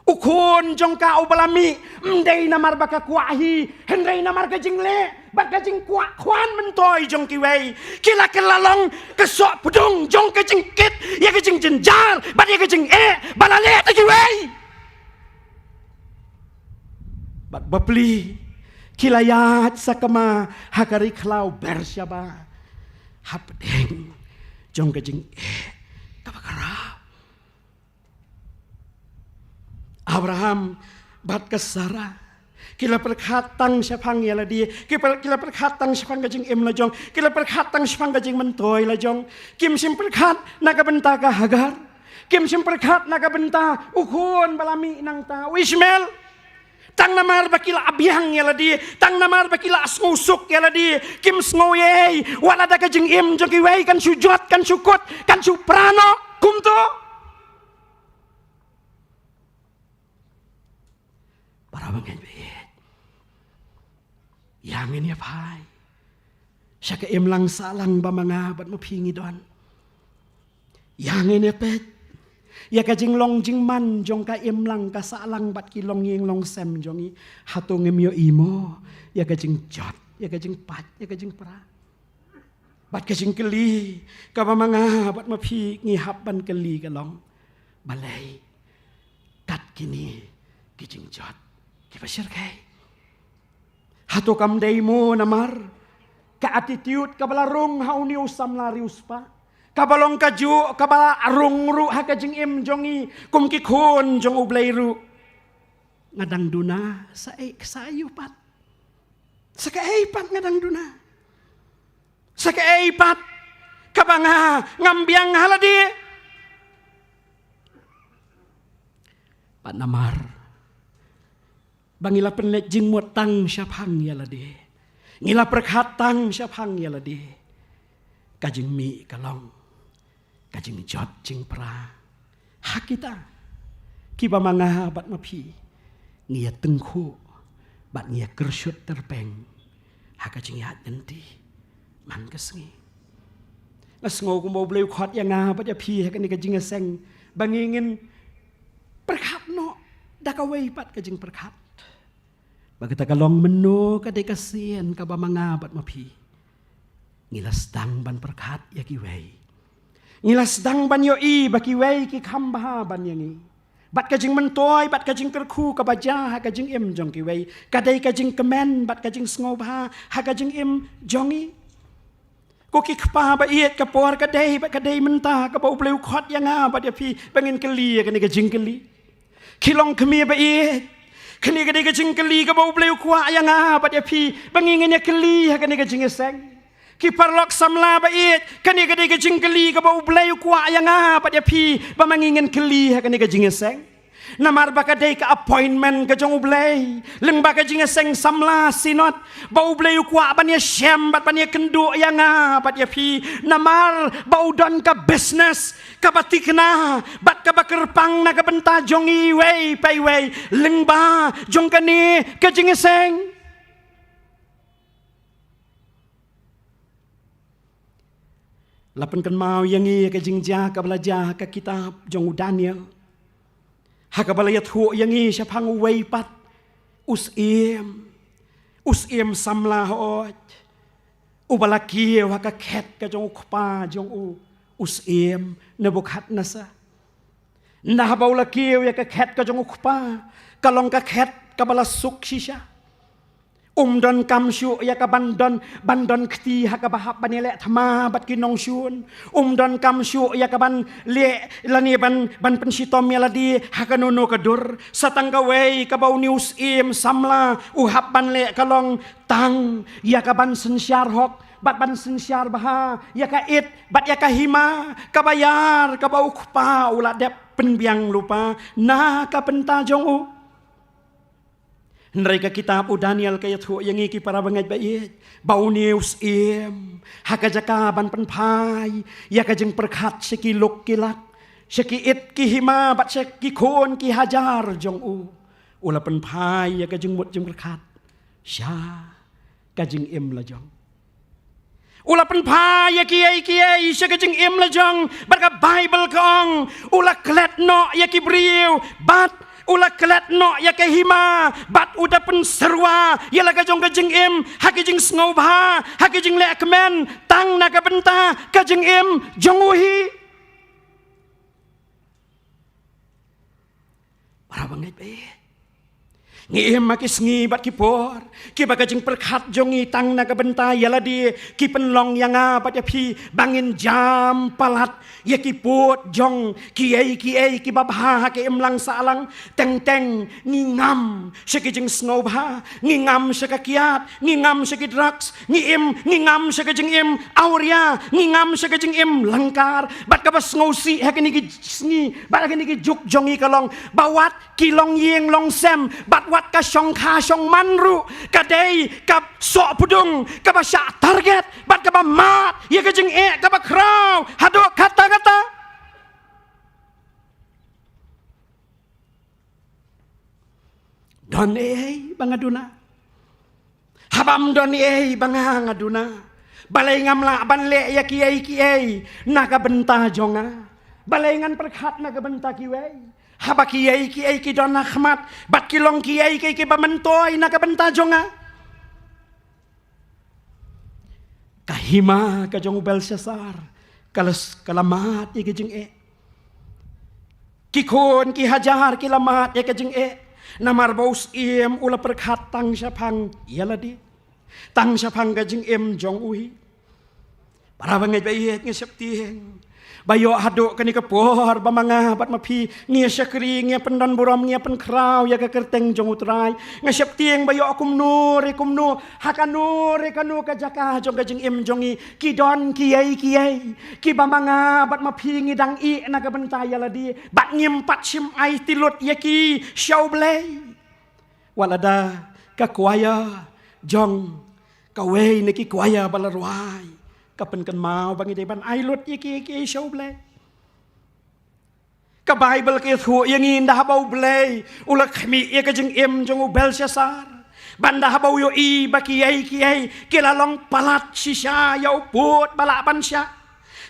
u khun jong ka uba la mih, ym dei namar ba ka kwah hi, hynrei namar ka jingleh bad ka jingkwah khwan myntoi jong kiwei, ki la kylla long ka soh pdung jong ka jingkit ïa ka jingjynjar bad ïa ka jingeh ba la leh da kiwei. Bad bapli, ki la ïaid sakma ha ka ri khlaw Beersheba, hapdeng jong ka jingeh kaba khraw. Abraham bad ka Sara, ki la pyrkhat tang shaphang ïa lade, ki pyr-, ki la pyrkhat tang shaphang ka jingim la jong, ki la pyrkhat tang shaphang ka jingmyntoi la jong. Kim shym pyrkhat na ka bynta ka Hagar. Kim shym pyrkhat na ka bynta u khun ba la mih nangta, u Ishmael. Tang namar ba ki la biang ïa lade, tang namar ba ki la sngewsuk ïa lade, kim sngew ei ei wat la da ka jingim jong kiwei kan shu jot, kan shu kut, kan shu pra noh. Kumto, para bangeit baieit, ïa ngin ïa phai sha ka imlang sahlang ba ma nga bad ma phi ngi don. Ïa ngin ïa peit ïa ka jinglong jingman jong ka imlang ka sahlang bad ki longïing longsem jong ngi. Hato ngim ïohi mo ïa ka jingjot, ïa ka jingpait, ïa ka jingpra bad ka jingkylli kaba ma nga bad ma phi ngi hap ban kylli ka long, balei kat kine ki jingjot kiba shyrkhei? Hato kam dei mo namar ka attitude kaba la rung ha une u samla riewspah, kaba long kajuh kaba la rung ruh ha ka jingim jong ngi kum ki khun jong U Blei ruh? Nga dang duna sa ei, sa ei pat? Sa kaei pat nga dang duna? Sa kaei pat kaba nga ngam biang ha lade? Bad namar ba ngi la pynleit jingmut tang shaphang ïa lade, ngi la pyrkhat tang shaphang ïa lade, ka jingmih ka long ka jingjot jingpra ha kita kiba ma nga bad ma phi ngi ïa tyngkhuh bad ngi ïa kyrshut tyrpeng ha ka jingïaid lynti man ka sngi. Nga sngew kumba U Blei u khot ïa nga bad ïa phi ha kane ka jingïaseng ba ngi ngin pyrkhat noh da kawei pat ka jingpyrkhat, ba kata ka long mynno ka dei ka sien kaba ma nga bad ma phi ngi la sdang ban pyrkhat ïa kiwei, ngi la sdang ban ïohi ba kiwei ki kham bha ban ïa ngi. Bad ka jingmyntoi bad ka jingkyrkhu kaba jia ha ka jingim jong kiwei ka dei ka jingkmen bad ka jingsngewbha ha ka jingim jong ngi. Ko ki kpa ba ïeit, ka por ka dei, ba ka dei mynta kaba U Blei u khot ïa nga bad ïa phi ba ngin kylli ïa kane ka jingkylli. Ki longkmie ba ïeit, kane ka dei ka jingkylli kaba U Blei u kwah ïa nga bad ïa phi ba ngin ïa kylli ha kane ka jingïaseng. Ki paralok samla ba ïeit, kane ka dei ka jingkylli kaba U Blei u kwah ïa nga bad ïa phi ba ma ngin kylli ha kane ka jingïaseng. Namar ba ka dei ka appointment ka jong U Blei, lyngba ka jingïaseng samla synod, ba U Blei u kwah ban ïashem bad ban ïakynduh ïa nga bad ïa phi. Namar ba u don ka business kaba thikna bad kaba kyrpang na ka bynta jong iwei pa iwei lyngba jong kane ka jingïaseng. La pynkynmaw ïa ngi ka jingjia kaba la jia ha ka kitab jong u Daniel, ha kaba la ïathuh ïa ngi shaphang uwei pat u syiem, u syiem samla hooid, uba la kiew ha ka khet ka jong u kpa jong u, u syiem Nebukhadnessar. Nda haba u la kiew ïa ka khet ka jong u kpa, ka long ka khet kaba la suk shisha. Um donkam shuh ïa ka ban don, ban don kti ha kaba hap ban ïaleh thma bad ki nongshun. Um donkam shuh ïa ka ban leh lane ban, ban pynshitom ïa lade ha kano kano ka dur. Sa tang kawei kaba une u syiem samla u hap ban leh ka long tang ïa ka ban synshar hok bad ban synshar bha ïa ka ïit bad ïa ka hima kaba ïar kaba u kpa u la dep pynbiang lypa na ka bynta jong u. Hynrei ka kitab u Daniel ka ïathuh ïa ngi ki para bangeit ba ïeit, ba une u syiem, ha ka jaka ban pynphai ïa ka jingpyrkhat sha ki luk ki lak, sha ki ïit ki hima bad sha ki khun ki hajar jong u, u la pynphai ïa ka jingmut jingpyrkhat sha ka jingim la jong. U la pynphai ïa kiei kiei sha ka jingim la jong, bad ka Baibl ka ong, u la klet noh ïa ki briew, bad u la klet noh ïa ka hima, bad u da pynsyrwa ïa la ka jong ka jingim ha ki jingsngewbha, ha ki jingleh kmen tang na ka bynta ka jingim jong u hi. Para bangeit ba ïeit, ngi im ha ki sngi bad ki por kiba ka jingpyrkhat jong ngi tang na ka bynta ïa lade, ki pynlong ïa nga bad ïa phi ba ngin jam palat ïa ki pud jong kiei kiei kiba bha ha ka imlang sahlang. Teng teng ngi ngam sha ki jingsngewbha, ngi ngam sha ka kiad, ngi ngam sha ki drugs, ngi im, ngi ngam sha ka jingim awria, ngi ngam sha ka jingim lyngkar. Bad kaba sngewsih ha kine ki sngi bad ha kine ki juk jong ngi ka long ba wat ki longïing longsem bad wat ka shongkha shongman ruh ka dei ka sohpdung kaba shah target bad kaba mad ïa ka jingeh kaba khraw haduh katta katta. Don ei ei ba nga duna? Haba ym don ei ei ba nga nga duna, balei ngam lah ban leh ïa kiei kiei na ka bynta jong nga? Balei ngan pyrkhat na ka bynta kiwei, haba kiei kiei ki don ha khmat bad ki long kiei kiei kiba myntoi na ka bynta jong nga? Ka hima ka jong u Belshassar ka la, ka la mad ïa ka jingeh. Ki khun ki hajar ki la mad ïa ka jingeh. Namar ba u syiem u la pyrkhat tang shaphang ïa lade, tang shaphang ka jingim jong u hi. Para bangeit ba ïeit, nga sheptieng ba ïoh haduh kane ka por ba ma nga bad ma phi ngi ïa shakri, ngi ïa pyndon burom, ngi ïa pynkhraw ïa ka kyrteng jong U Trai. Nga sheptieng ba ïoh kumno re kumno, ha kano re kano ka jaka jong ka jingim jong ngi, ki don kiei kiei kiba ma nga bad ma phi ngi dang ïeh na ka bynta ïa lade bad ngim pat shym aiti lut ïa ki sha U Blei. Wat lada ka kwaya jong kawei na ki kwaya ba la rwai ka pynkynmaw ba ngi dei ban ai lut ïa ki, ïa ki sha U Blei. Ka Baibl ka ïathuh ïa ngi, ynda haba U Blei u la khmih ïa ka jingim jong u Belshassar, ba ynda haba u ïohi ba kiei kiei ki la long palat shisha ïa u pud ba lah ban shah.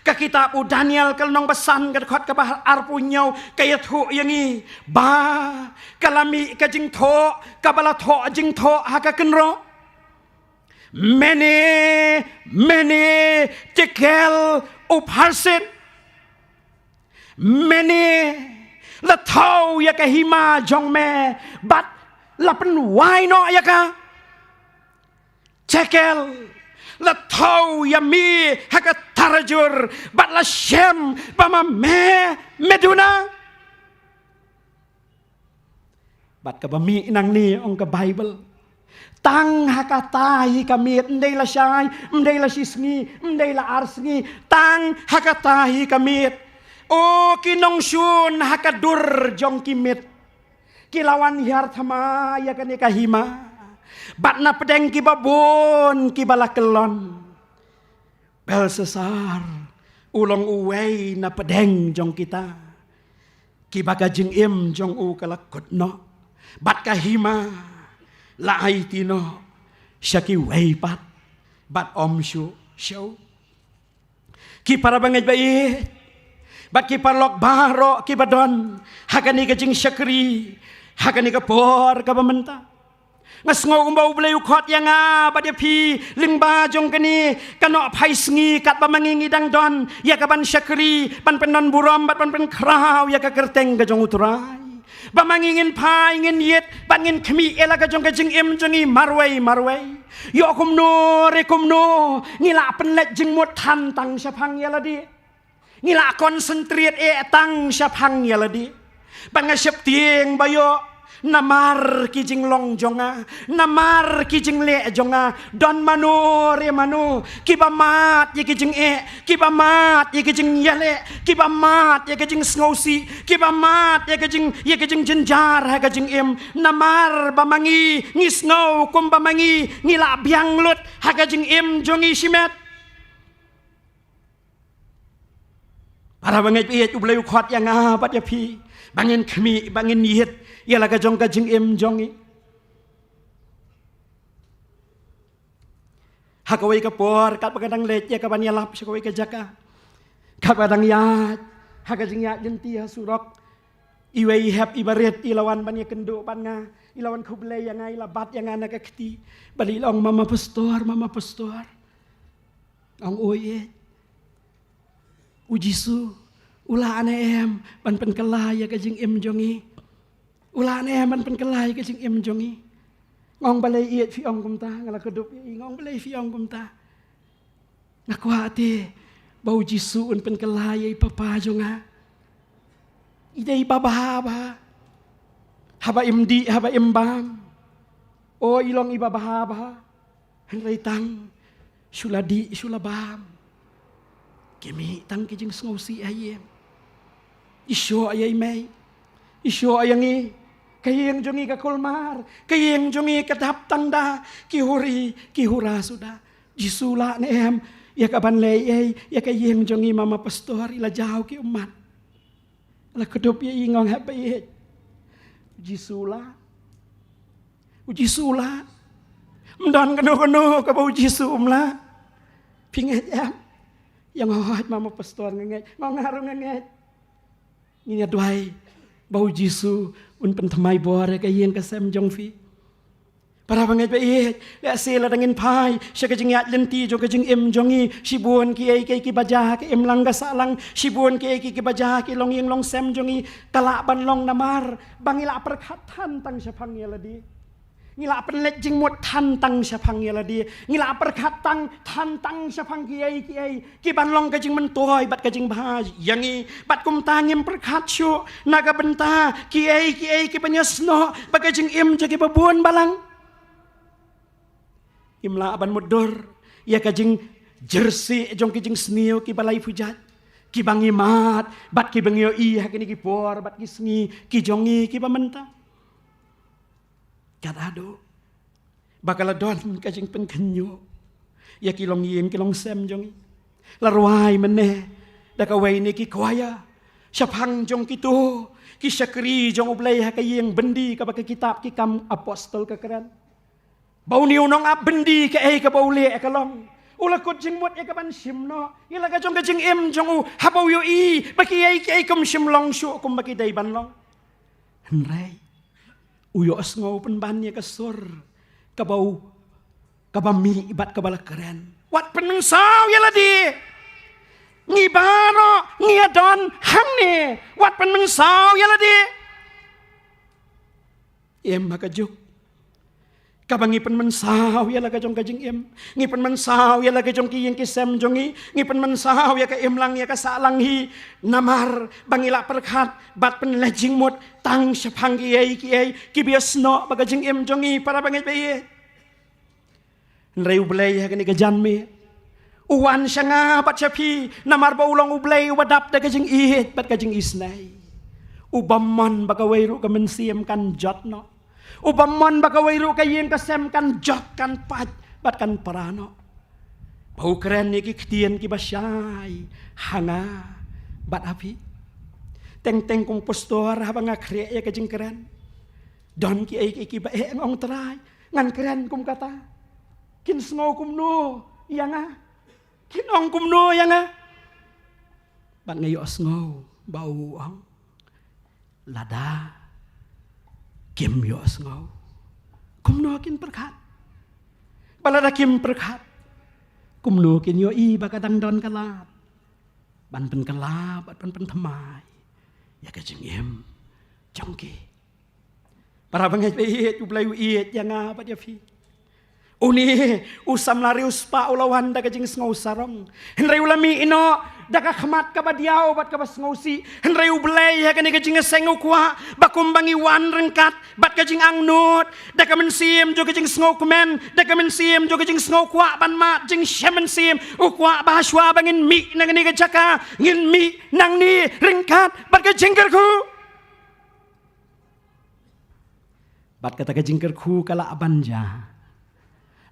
Ka kitab u Daniel ka lynnong ba san ka dkhot kaba arphew hynñiew ka ïathuh ïa ngi ba ka la mih ka jingthoh kaba la thoh jingthoh ha ka kynroh: Mene, mene, tekel, upharsin. Mene, la thaw ïa ka hima jong me bad la pynwai noh ïa ka. Tekel, La thaw ïa me ha ka tarajur bad la shem ba ma me me duna. Bad kaba mih nangne, ong ka Baibl, tang ha kata hi ka miet, ym dei la shai, ym dei la shi sngi, ym dei la ar sngi, tang ha kata hi ka miet. O ki nongshun ha ka dur jong ki miet, ki la wan hiar thma ïa kane ka hima. Bad na pdeng kiba bun kiba la kyllon, Belshassar u long uwei na pdeng jong kita kiba ka jingim jong u ka la kut noh. Bad ka hima la aiti noh sha kiwei pat, bad ym shu sha u. Ki para bangeit ba ïeit, bad ki paralok baroh kiba don ha kane ka jingshakri ha kane ka por kaba mynta. Nga sngew kumba U Blei u khot ïa nga bad ïa phi lyngba jong kane ka Nohphai Sngi, katba ma ngi ngi dang don ïa ka ban shakri, ban pyndon burom bad ban pynkhraw ïa ka kyrteng ka jong U Trai. Ba ma ngi ngin phai, ngin ïit bad ngin khmih ïa la ka jong ka jingim jong ngi marwei marwei. Ïoh kumno re kumno, ngi la pynleit jingmut than tang shaphang ïa lade. Ngi la concentrate eh tang shaphang ïa lade. Bad nga sheptieng ba ïoh, namar ki jinglong jong nga, namar ki jingleh jong nga, don mano re mano kiba mad ïa ki jingeh, kiba mad ïa ki jingïaleh, kiba mad ïa ki jingsngewsih, kiba mad ïa ki jing, ïa ki jingjynjar ha ka jingim. Namar ba ma ngi ngi sngew kumba ma ngi ngi la biang lut ha ka jingim jong ngi shimet. Para bangeit ba ïeit, U Blei u khot ïa nga bad ïa phi ba ngin khmih, ba ngin ïit ïa la ka jong ka jingim jong ngi. Ha kawei ka por, katba nga dang leit ïa ka ban ïalap sha kawei ka jaka, katba nga dang ïaid ha ka jingïaid lynti ha surok, iwei i hep iba rit i la wan ban ïakynduh bad nga, i la wan khublei ïa nga, i la bat ïa nga na ka kti bad i la ong, "Mama Pastor, Mama Pastor." Ong, "Oi, eh." U Jisu u lah ne em ban pynkylla ïa ka jingim jong ngi? U lah ne em ban pynkylla ïa ka jingim jong ngi? Nga ong, "Balei ïeit phi ong kumta?" Nga la kdup ïa i, nga ong, "Balei phi ong kumta?" Nga kwah te ba U Jisu un pynkylla ïa i papa jong nga. I dei i babha bha. Haba im dih, haba im bam, o, i long i babha bha. Hynrei tang shu la dih, shu la bam, ki mih tang ki jingsngewsih ha ïing. I shoh ïa i mei, i shoh ïa ngi. Ka ïing jong ngi ka kulmar, ka ïing jong ngi ka dap tang da ki huri ki hura suda. Jisu lah ne em ïa ka ban leh ei ïa ka ïing jong ngi, Mama Pastor? I la jaw ki ummat. La kdup ïa i, nga ong, "Hep ba ïeit, Jisu lah. U Jisu lah. Ym don kano kano kaba U Jisu um lah. Phi ngeit em?" Ïa nga, "Hooid, Mama Pastor, nga ngeit." Nga ong, "Nga ruh nga ngeit." Ngin ïa duwai ba U Jisu un pynthymmai bor ïa ka ïing ka sem jong phi. Para bangeit ba ïeit, lehse lada ngin phai sha ka jingïaid lynti jong ka jingim jong ngi, shibun kiei kiei kiba jia ha ka imlang ka sahlang, shibun kiei kiei kiba jia ha ki longïing longsem jong ngi, ka lah ban long namar ba ngi la pyrkhat than tang shaphang ïa lade. Ngi la pynleit jingmut than tang shaphang ïa lade. Ngi la pyrkhat tang than tang shaphang kiei kiei ki ban long ka jingmyntoi bad ka jingbha ïa ngi. Bad kumta ngim pyrkhat shuh na ka bynta kiei kiei ki ban ïasnoh bad ka jingim jong kiba bun balang. Ngim lah ban mutdur ïa ka jingjyrsieh jong ki jingsniew kiba lai pujat, kiba ngi mad bad kiba ngi ïohi ha kine ki por bad ki sngi ki jong ngi kiba mynta. Kat haduh ba ka la don ka jingpynkhynñiuh ïa ki longïing ki longsem jong ngi. La rwai mynne da kawei na ki kwaya shaphang jong kito ki shakri jong U Blei ha ka ïing byndi kaba ka kitab Ki Kam Apostol ka kren, ba une u nongap byndi kaei kaba u leh ka long, u la kut jingmut ïa ka ban shim noh ïa la ka jong ka jingim jong u, haba u ïohi ba kiei kiei kim shym long shuh kumba ki dei ban long. Hynrei u ïohsngew pynban ïa ka sur kaba u, kaba mih bad kaba la kren, "Wat pynmynsaw ïa lade. Ngi baroh ngi ïa don hangne. Wat pynmynsaw ïa lade." Em, ha ka juk Kaba ngi pynmynsaw ïa la ka jong ka jingim, ngi pynmynsaw ïa la ka jong ki ïing ki sem jong ngi, ngi pynmynsaw ïa ka imlang ïa ka sahlang hi, namar ba ngi la pyrkhat bad pynleit jingmut tang shaphang kiei kiei kiba ïasnoh bad ka jingim jong ngi, para bangeit ba ïeit. Hynrei U Blei ha kane ka janmiet u wan sha nga bad sha phi, namar ba u long U Blei uba dap da ka jingïeit bad ka jingisynei. U bym mon ba kawei ruh ka mynsiem kan jot noh. U bym mon ba kawei ruh ka ïing ka sem kan jot, kan pait bad kan pra noh. Ba u kren ïa ki ktien kiba shai ha nga bad ha phi. Teng teng kum pastor, haba nga khreh ïa ka jingkren, don kiei kiei kiba eh, nga ong, Trai, ngan kren kum kata, kin sngew kumno ïa nga? Kin ong kumno ïa nga? Bad nga ïohsngew ba u ong, lada kim ïohsngew, kumno kin pyrkhat? Ba lada kim pyrkhat, kumno kin ïohi ba ka dang don ka lad ban pynkylla bad ban pynthymmai ïa ka jingim jong ki? Para bangeit ba ïeit, U Blei u ïeit ïa nga bad ïa phi. Une u samla riewspah u la wan da ka jingsngew sarong, hynrei u la mih noh da ka khmat kaba diaw bad kaba sngewsih. Hynrei U Blei ha kane ka jingïaseng u kwah ba kumba ngi wan ryngkat bad ka jingangnud, da ka mynsiem jong ka jingsngewkmen, da ka mynsiem jong ka jingsngewkwah ban mad jingshem mynsiem, u kwah ba hashwa ba ngin mih na kane ka jaka, ngin mih nangne ryngkat bad ka jingkyrkhu. Bad kata ka jingkyrkhu ka lah ban jia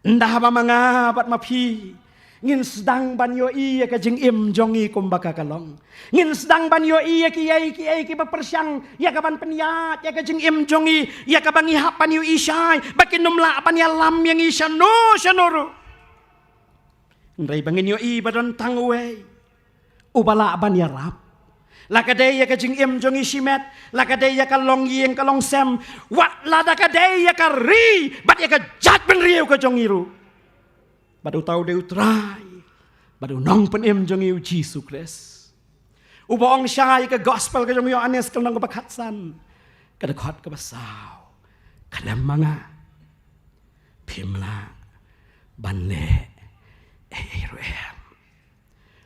ynda haba ma nga bad ma phi ngin sdang ban ïohi ïa ka jingim jong ngi kumba ka ka long. Ngin sdang ban ïohi ïa kiei kiei kiba pyrshang ïa ka ban pynïaid ïa ka jingim jong ngi, ïa kaba ngi hap ban ïohi shai ba kin ym lah ban ïalam ïa ngi shano shano ruh. Hynrei ba ngin ïohi ba don tang uwei uba lah ban ïarap, la ka dei ïa ka jingim jong ngi shimet, la ka dei ïa ka longïing ka longsem, wat lada ka dei ïa ka ri bad ïa ka jaitbynriew ka jong ngi ruh. Bad uta u dei U Trai bad U Nongpynim jong ngi, U Jisu Khrist, uba ong shai ïa ka gospel ka jong u Ïoannis ka lynnong kaba khatsan, ka dkhot kaba saw, khlem ma nga phim lah ban leh ei ei ruh em.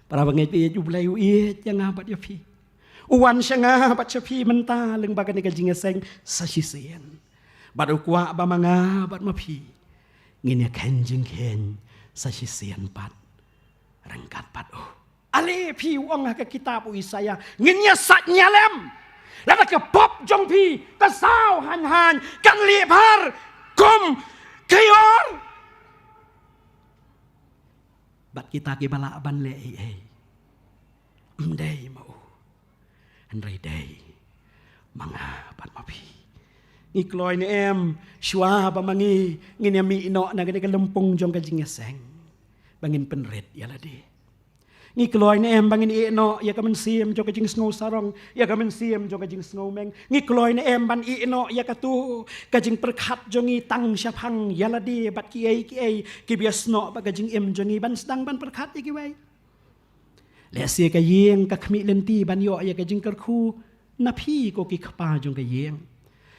Para bangeit ba ïeit, U Blei u ïeit ïa nga bad ïa phi. U wan sha nga bad sha phi mynta lyngba kane ka jingïaseng sa shisien. Bad u kwah ba ma nga bad ma phi ngin ïakheiñ jingkheiñ sa shisien pat ryngkat bad u. Ale phi, u ong ha ka kitab u Isaïah, ngin ïasaid ïalem. Lada ka pop jong phi ka saw haiñ haiñ, kan lieh bha kum ka ïor. Bad kita kiba lah ban leh ei ei, ym dei ma u, hynrei dei ma nga bad ma phi. Ngi kloi ne em shuwa ba ma ngi ngin ïa mih noh na kane ka lympung jong ka jingïaseng ba ngin pynrit ïa lade? Ngi kloi ne em ba ngin ïeh noh ïa ka mynsiem jong ka jingsngew sarong, ïa ka mynsiem jong ka jingsngew meng? Ngi kloi ne em ban ïeh noh ïa kato ka jingpyrkhat jong ngi tang shaphang ïa lade bad kiei kiei kiba ïasnoh bad ka jingim jong ngi, ban sdang ban pyrkhat ïa kiwei? Lehse ka ïing ka khmih lynti ban ïoh ïa ka jingkyrkhu na phi ko ki kpa jong ka ïing.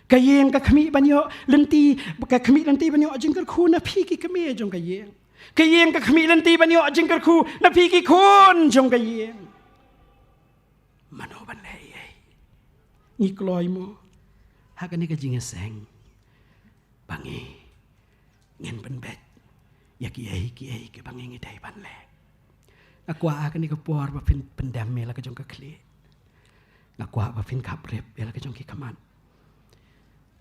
Ka ïing ka khmih ban ïoh lynti, ka khmih lynti ban ïoh jingkyrkhu na phi ki kmie jong ka ïing. Ka ïing ka khmih lynti ban ïoh jingkyrkhu na phi ki khun jong ka ïing. Mano ban leh ei ei? Ngi kloi mo ha kane ka jingïaseng ba ngi ngin pynbeit ïa kiei kiei kiba ngi ngi dei ban leh? Nga kwah ha kane ka por ba phin pyndem ïa la ka jong ka khlieh. Nga kwah ba phin khaprip ïa la ka jong ki khmat.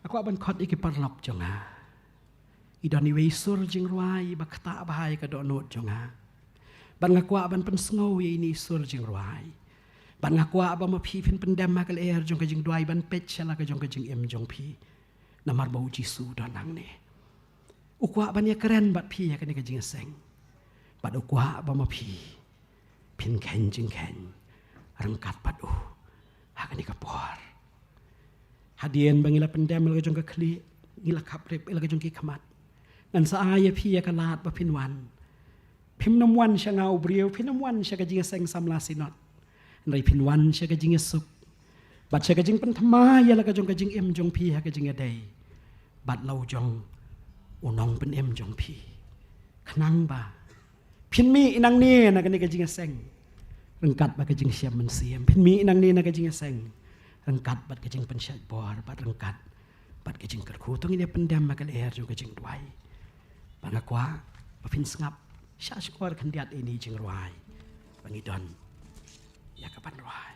Nga kwah ban khot ïa ki paralok jong nga. I don iwei i sur jingrwai ba ktah bha ïa ka dohnud jong nga. Bad nga kwah ban pynsngew ïa ine i sur jingrwai. Bad nga kwah ba ma phi phin pyndem ha ka lyer jong ka jingduwai ban peit sha la ka jong ka jingim jong phi. Namar ba U Jisu u don hangne. U kwah ban ïakren bad phi ha kane ka jingïaseng. Bad u kwah ba ma phi phin kheiñ jingkheiñ ryngkat bad u ha kane ka por. Hadien ba ngi la pyndem ïa la ka jong ka khlieh, ngi la khaprip ïa la ka jong ki khmat, ngan sa ai ïa phi ïa ka lad ba phin wan. Phim nym wan sha nga u briew, phin nym wan sha ka jingïaseng samla synod. Hynrei phin wan sha ka jingïasuk bad sha ka jingpynthymmai ïa la ka jong ka jingim jong phi ha ka jingïadei bad la u jong u nongpynim jong phi. Khnang ba phin mih nangne na kane ka jingïaseng ryngkat bad ka jingshem mynsiem. Phin mih nangne na ka jingïaseng ryngkat bad ka jingpynshait bor bad ryngkat bad ka jingkyrkhu. To ngin ïa pyndem ha ka lyer jong ka jingduwai. Ba nga kwah ba phin sngap sha shkor khyndiat ïa ine i jingrwai ba ngi don ïa ka ban rwai.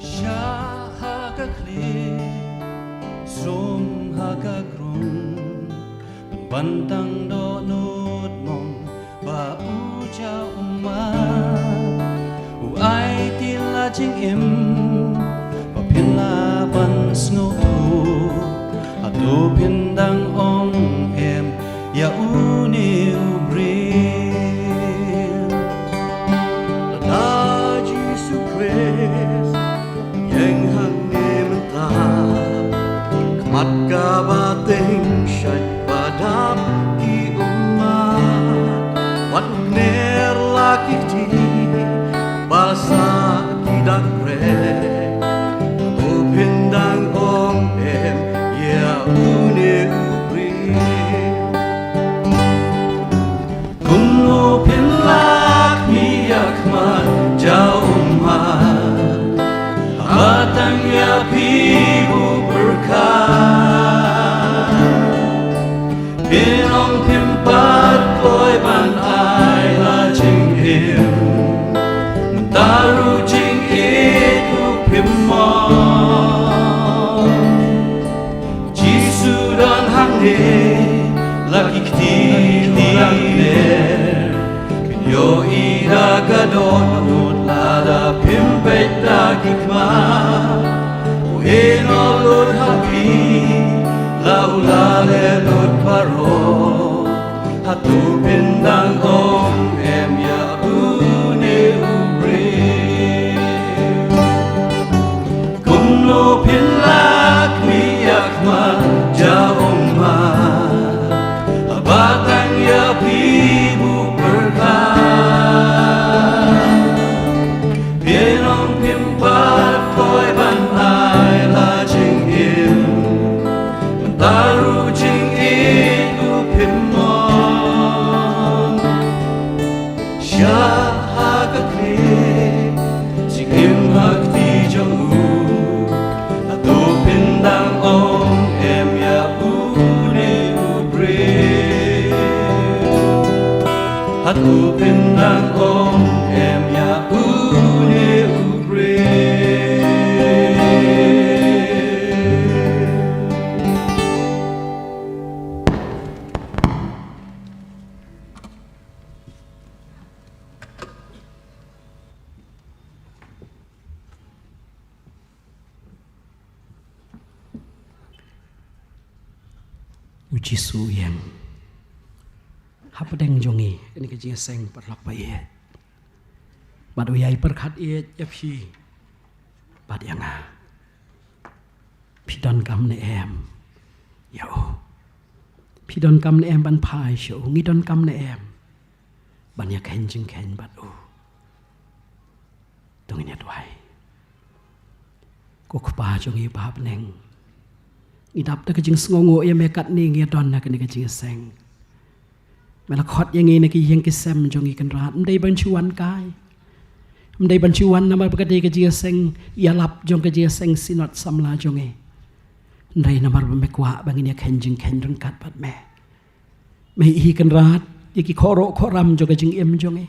Sha ha ka khlieh, srum ha ka krung, ban tang dohnud mong ba u ja ummat. U aiti la jingim ba phin lah ban sngewthuh. Hato phin dang ong em ïa une u briew? Lada Jisu Khrist ïeng hangne mynta, khmat kaba tyngshaiñ ba dap ki ummat, wat ner la ki kti ba sah ki dak rek. Hato phin dang ong em ïa une u briew? Kumno phin lah mih ïa khmat ja ummat, haba tang ïa phi u pyrkhat? Phin ong phim pat kloi ban ai la jingim, mynta ruh jingïeit u phim mon. Jisu don hangne, la ki kti ki langler, phin ïohi da ka dohnud lada phim peit da ki khmat. U ïehnoh lut ha phi la u la leh lut baroh. Hato phin dang ong em ïa une u briew? Kumno phin lah mih ïa khmat ja ummat, haba tang ïa phi u pyrkhat? Phin ong phim pat kloi ban ai la jingim, mynta ruh jingïeit u phim mon. Sha ha ka khlieh, jingim ha kti jong u. Hato phin dang ong em ïa une u briew? Hato phin dang ong em ïa une u briew? U Jisu u ïeng hapdeng jong ngi, kane ka jingïaseng paralok ba ïeit. Bad u ïai pyrkhat ïeit ïa phi bad ïa nga. Phi donkam ne em ïa u? Phi donkam ne em ban phai sha u? Ngi donkam ne em ban ïakheiñ jingkheiñ bad u? To ngin ïa duwai. Ko Kpa jong ngi ba ha bneng, ngi dap da ka jingsngewnguh ïa me katne ngi ïa don ha kane ka jingïaseng. Me la khot ïa ngi na ki ïing ki sem jong ngi Kynrad. Ym dei ban shu wan kai. Ym dei ban shu wan namar ba ka dei ka jingïaseng ïalap jong ka jingïaseng Synod Samla jong ngi. Hynrei namar ba me kwah ba ngin ïa kheiñ jingkheiñ ryngkat bad me. Me i Kynrad ïa ki khohruh khohram jong ka jingim jong ngi.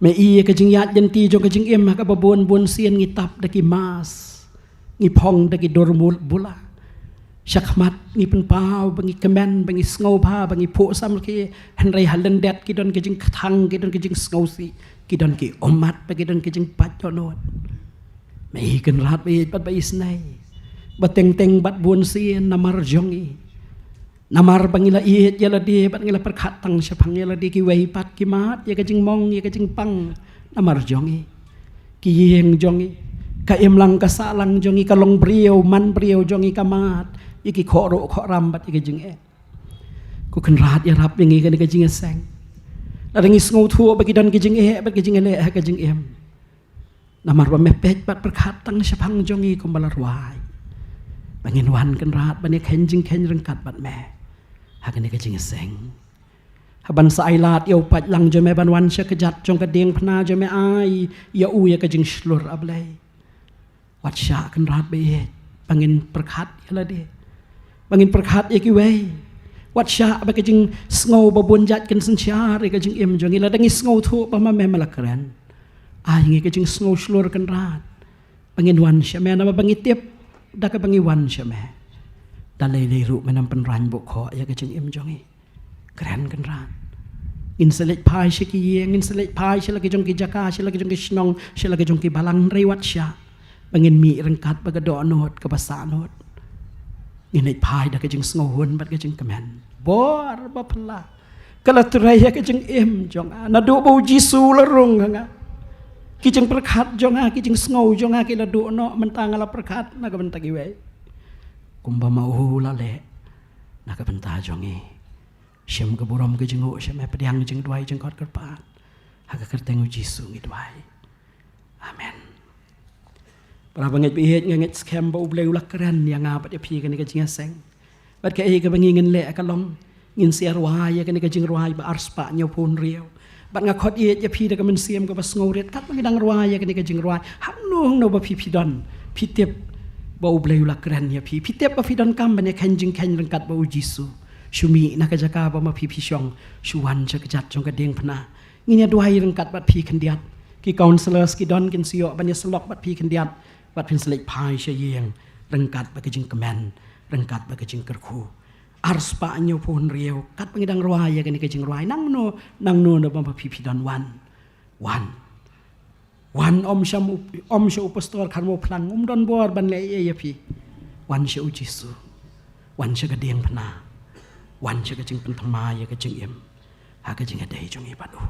Me i ïa ka jingïaid lynti jong ka jingim ha kaba bun bun sien ngi tap da ki mask, ngi phong da ki dur mul bula. Shakhmat ngi pynpaw ba ngi kmen, ba ngi sngewbha, ba ngi phuh samrkhie. Hynrei ha lyndet ki don ki jingkthang, ki don ki jingsngewsih, ki don ki ummat, ba ki don ki jingpait dohnud. Me i Kynrad ba ïeit bad ba isnei, ba teng teng bad bun sien namar jong ngi. Namar ba ngi la ïeit ïa lade bad ngi la pyrkhat tang shaphang ïa lade, kiwei pat ki mad ïa ka jingmong ïa ka jingpang namar jong ngi. Ki ïing jong ngi, ka imlang ka sahlang jong ngi, ka long briew man briew jong ngi ka mad ïa ki khohruh khohram bad ïa ka jingeh. Ko Kynrad ïarap ïa ngi kane ka jingïaseng. Lada ngi sngewthuh ba ki don ki jingeh bad ki jingeh ha ka jingim. Namar ba me peit bad pyrkhat tang shaphang jong ngi kumba la rwai. Ba ngin wan Kynrad ban ïa kheiñ jingkheiñ ryngkat bad me ha kane ka jingïaseng. Haban sa ai lad ïa u paidlang jong me ban wan sha kjat jong ka diengphna jong me, ai ïa u ïa ka jingshlur, A Blei. Wat shah Kynrad ba ïeit ba ngin pyrkhat ïa lade, ba ngin pyrkhat ïa kiwei. Wat shah ba ka jingsngew ba bun jait kan synshar ïa ka jingim jong ngi. Lada ngi sngewthuh ba ma me me la kren, ai ngi ka jingsngew shlur Kynrad ba ngin wan sha me, namar ba ngi tip da kaba ngi wan sha me, da lei lei ruh me nang pynrang bukhoh ïa ka jingim jong ngi. Kren Kynrad. Ngin sa leit phai sha ki ïing, ngin sa leit phai sha la ki jong ki jaka, sha la ki jong ki shnong, sha la ki jong ki balang, hynrei wat shah ba ngin mih ryngkat bad ka dohnud kaba sahnud. Ngin leit phai da ka jingsngewhun bad ka jingkmen. Bor ba phylla ka la trei ïa ka jingim jong nga naduh ba U Jisu u la rung ha nga. Ki jingpyrkhat jong nga, ki jingsngew jong nga ki la duh noh, mynta nga la pyrkhat na ka bynta kiwei. Kumba ma u la leh na ka bynta jong ngi. Shim ka burom ka jingnguh sha me, pdiang jingduwai jingkhot kyrpad. Ha ka kyrteng U Jisu ngi duwai. Amen. Para bangeit ba ïeit, nga ngeit skhem ba U Blei u la kren ïa nga bad ïa phi kane ka jingïaseng. Bad kaei kaba ngi ngin leh ka long, ngin sa rwai ïa kane ka jingrwai ba arspah hynñiewphew hynriew. Bad nga khot ïeit ïa phi da ka mynsiem kaba sngewrit, katba ngi dang rwai ïa kane ka jingrwai, hangno hangno ba phi phi don, phi tip ba U Blei u la kren ïa phi, phi tip ba phi donkam ban ïa kheiñ jingkheiñ ryngkat bad U Jisu, shu mih na ka jaka ba ma phi phi shong, shu wan sha kjat jong ka diengphna. Ngin ïa duwai ryngkat bad phi khyndiat. Ki counsellors ki don, kin sa ïoh ban ïa syllok bad phi khyndiat, bad phin sa leit phai sha ïing ryngkat bad ka jingkmen, ryngkat bad ka jingkyrkhu. Arspah hynñiewphew hynriew, katba ngi dang rwai ïa kane ka jingrwai, nangno nangno na ba ma phi phi don, wan. Wan. Wan, ym sha u, ym sha u pastor Kharmawphlang, um don bor ban leh ei ei ïa phi. Wan sha U Jisu. Wan sha ka diengphna. Wan sha ka jingpynthymmai ïa ka jingim ha ka jingïadei jong ngi bad u.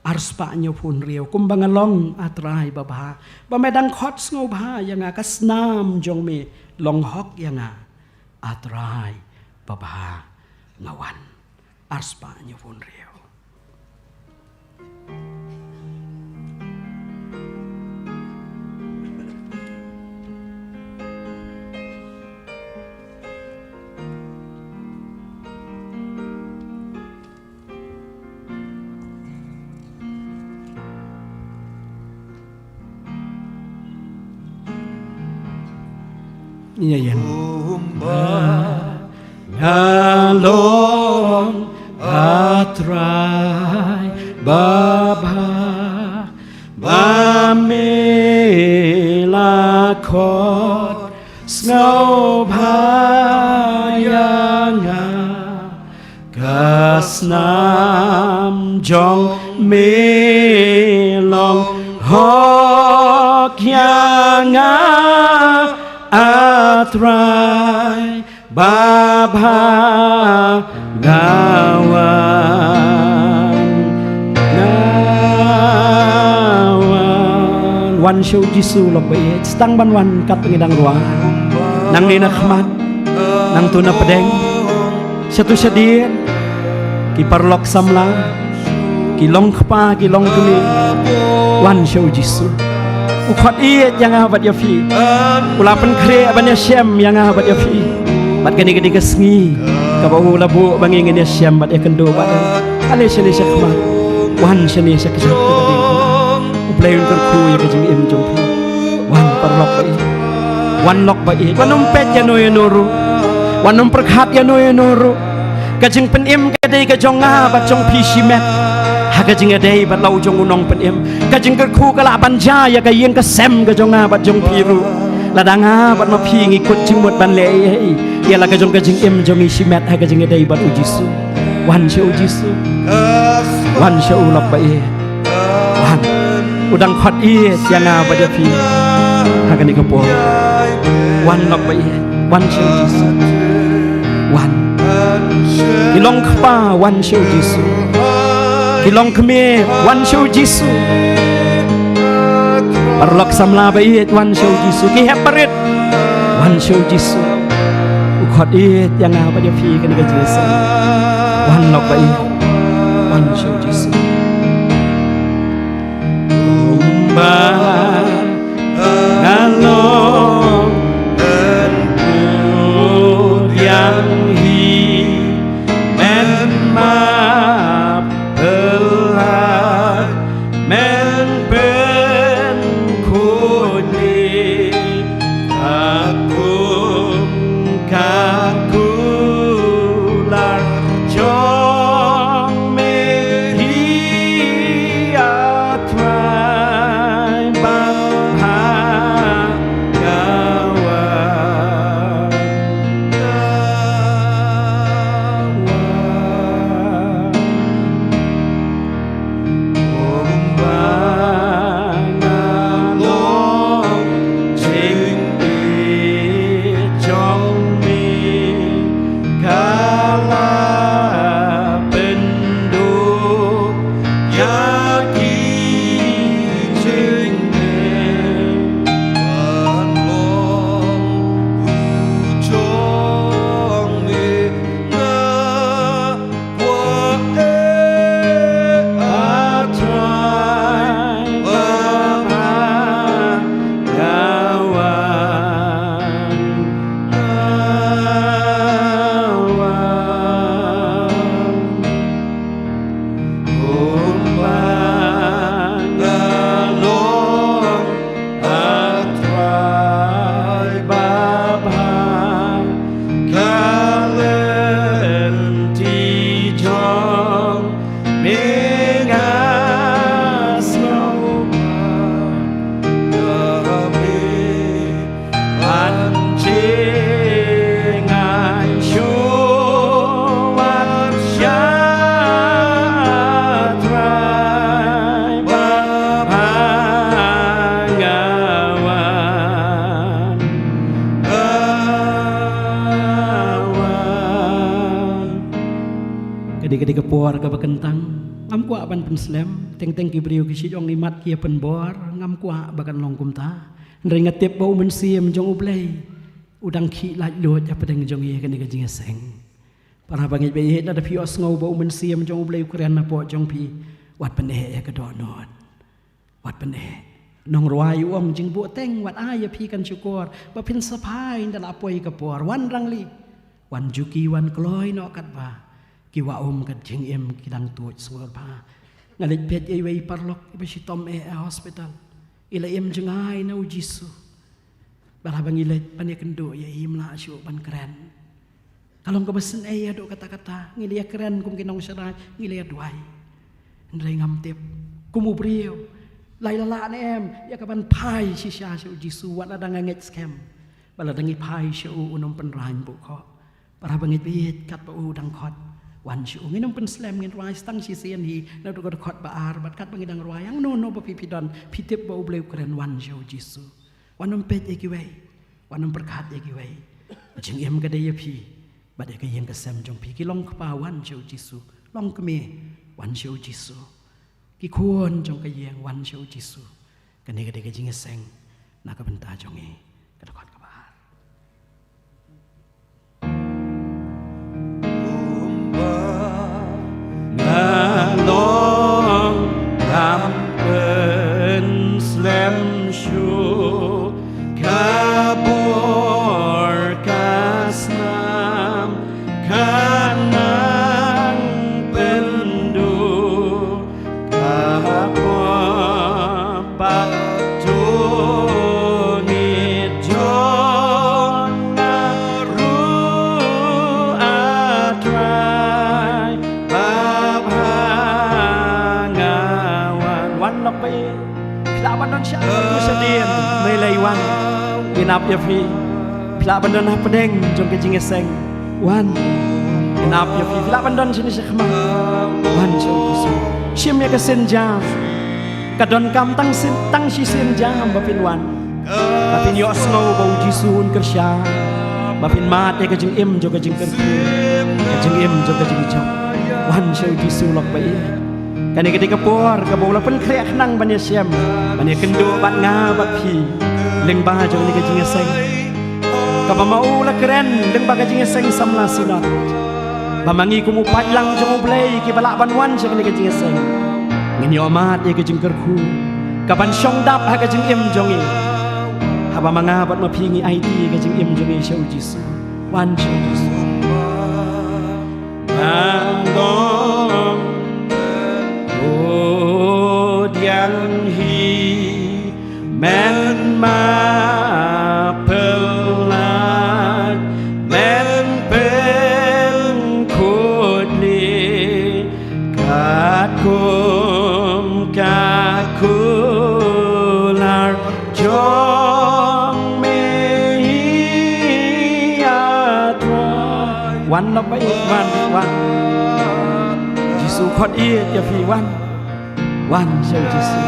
Arspah hynñiewphew hynriew, kumba nga long, A Trai babha, ba me dang khot sngewbha ïa nga, ka snam jong me long hok ïa nga. A Trai babha, nga wan. Arspah hynñiewphew hynriew. Ïa ïa. Kumba nga long, A Trai babha, ba me la khot sngewbha ïa nga. Ka snam jong me long hok ïa nga, A Trai babha, nga wan, nga wan. Wan sha U Jisu lok ba ïeit, sdang ban wan katba ngi dang rwai. Nangne na khmat, nangto na pdeng, shato shadien, ki paralok samla, ki long kpa, ki long kmie, wan sha U Jisu. U khot ïeit ïa nga bad ïa phi. U la pynkhreh ban ïashem ïa nga bad ïa phi. Bad kane ka dei ka sngi Kaba u la buh ba ngi ngin ïashem bad ïakynduh bad u. Ale shane shakhmat. Wan shane sha ka jaka ka ding. U Blei un kyrkhu ïa ka jingim jong phi. Wan paralok ba ïeit. Wan lok ba ïeit. Wan ym peit ïano ïano ruh. Wan ym pyrkhat ïano ïano ruh. Ka jingpynim ka dei ka jong nga bad jong phi shimet. Ha ka jingïadei bad la u jong u nongpynim. Ka jingkyrkhu ka lah ban jia ïa ka ïing ka sem ka jong nga bad jong phi ruh. Lada nga bad ma phi ngi kut jingmut ban leh ei ei ïa la ka jong ka jingim jong ngi shimet ha ka jingïadei bad u Jisu. Wan sha u Jisu. Wan sha u lok ba ïeit. Wan. U dang khot ïeit ïa nga bad ïa phi. Ha kane ka por. Wan lok ba ïeit. Wan sha u Jisu. Wan. Ki long kpa, wan sha u Jisu. Ki long kmie, wan sha u Jisu. Paralok samla ba ïeit, wan sha u Jisu. Ki hep barit, wan sha u Jisu. U khot ïeit ïa nga bad ïa phi kane ka jingïaseng. Wan lok ba ïeit, wan sha u Jisu. Kumba nga long, men put ïa hi, men map pynlait, men pynkhuid, ka kum ka kular jong me hi, A Trai ba ha ka wan, ka wan. Kumba nga long, jingïeit jong me ka la pynduh ïa ki jingeh. Ban long u jong me nga A Trai babha, ka lynti jong me nga sngewbha, ka me ban jngai shuwa, A Trai babha, nga wan, nga wan. Ka dei, ka dei ka por kaba kyntang. Ngam kwah ban pynslem. Teng teng ki briew ki shu ong imat ki ïa pynbor. Ngam kwah ba kan long kumta. Hynrei nga tip ba u Mynsiem jong U Blei u dang khih laitluid hapdeng jong ngi ha kane ka jingïaseng. Para bangeit ba ïeit, lada phi ïohsngew ba u Mynsiem jong U Blei u kren hapoh jong phi, wat pyneh ïa ka dohnud. Wat pyneh. Nongrwai u ong, jingbuhteng wat ai ïa phi kan shukor ba phin sa phai ynda la poi ka por. Wan rangli. Wan juki, wan kloi noh katba ki wah um ka jingim ki dang tuid sngewbha. Nga leit peit ïa iwei i paralok iba shitom eh ha hospital. I la im jngai na U Jisu. Bad haba ngi leit ban ïakynduh ïa i, im lah shuh ban kren. Ka long kaba sngewsih haduh katta katta. Ngi la ïakren kum ki nongsharai, ngi la ïaduwai. Hynrei ngam tip kum u briew la ïa lah ne em ïa kaban phai shisha sha U Jisu, wat lada nga ngeit skhem ba lada ngi phai sha u, un ym pynraiñ buh khoh. Para bangeit ba ïeit, katba u dang khot, wan sha u. Ngin ym pynslem, ngin rwai tang shisien hi naduh ka dkhot ba ar, bad katba ngi dang rwai, hangno hangno ba phi phi don, phi tip ba U Blei u kren, wan sha U Jisu. Wan ym peit ïa kiwei. Wan ym pyrkhat ïa kiwei. Jingim ka dei ïa phi bad ïa ka ïing ka sem jong phi. Ki long kpa, wan sha U Jisu. Long kmie, wan sha U Jisu. Ki khun jong ka ïing, wan sha U Jisu. Kane ka dei ka jingïaseng na ka bynta jong ngi. Ka dkhot kaba ar. Kumba nga long, ngam pynslem shuh ka bor ka snam, ka Sha tu sha dien, mei lei wan. Ngin ap ïa phi. Phi lah ban don hapdeng jong ka jingïaseng. Wan. Ngin ap ïa phi. Phi lah ban don shane shakhmat. Wan sha u Jisu. Shim ïa ka sienjam. Ka donkam tang sien, tang shi sienjam ba phin wan. Ba phin ïohsngew ba u Jisu un kyrshan. Ba phin mad ïa ka jingim jong ka jingkyrkhu. Ka jingim jong ka jingjop. Wan sha u Jisu lok ba ïeit. Kane ka dei ka por kaba u la pynkhreh khnang ban ïashem, ban ïakynduh bad nga bad phi lyngba jong kane ka jingïaseng. Kaba ma u la kren lyngba ka jingïaseng samla Synod. Ba ma ngi kum u paidlang jong U Blei kiba lah ban wan sha kane ka jingïaseng, ngin ïoh mad ïa ka jingkyrkhu kaban shong dap ha ka jingim jong ngi. Haba ma nga bad ma phi ngi aiti ïa ka jingim jong ngi sha u Jisu. Wan sha u Jisu. Ngan long pdiang hi men ma pynlait men pynkhuid leh katkum ka kular jong me hi ïa Trai. Wan lok ba ïeit, wan, wan. Jisu khot ïeit ïa phi, wan. Wan sha u Jisu.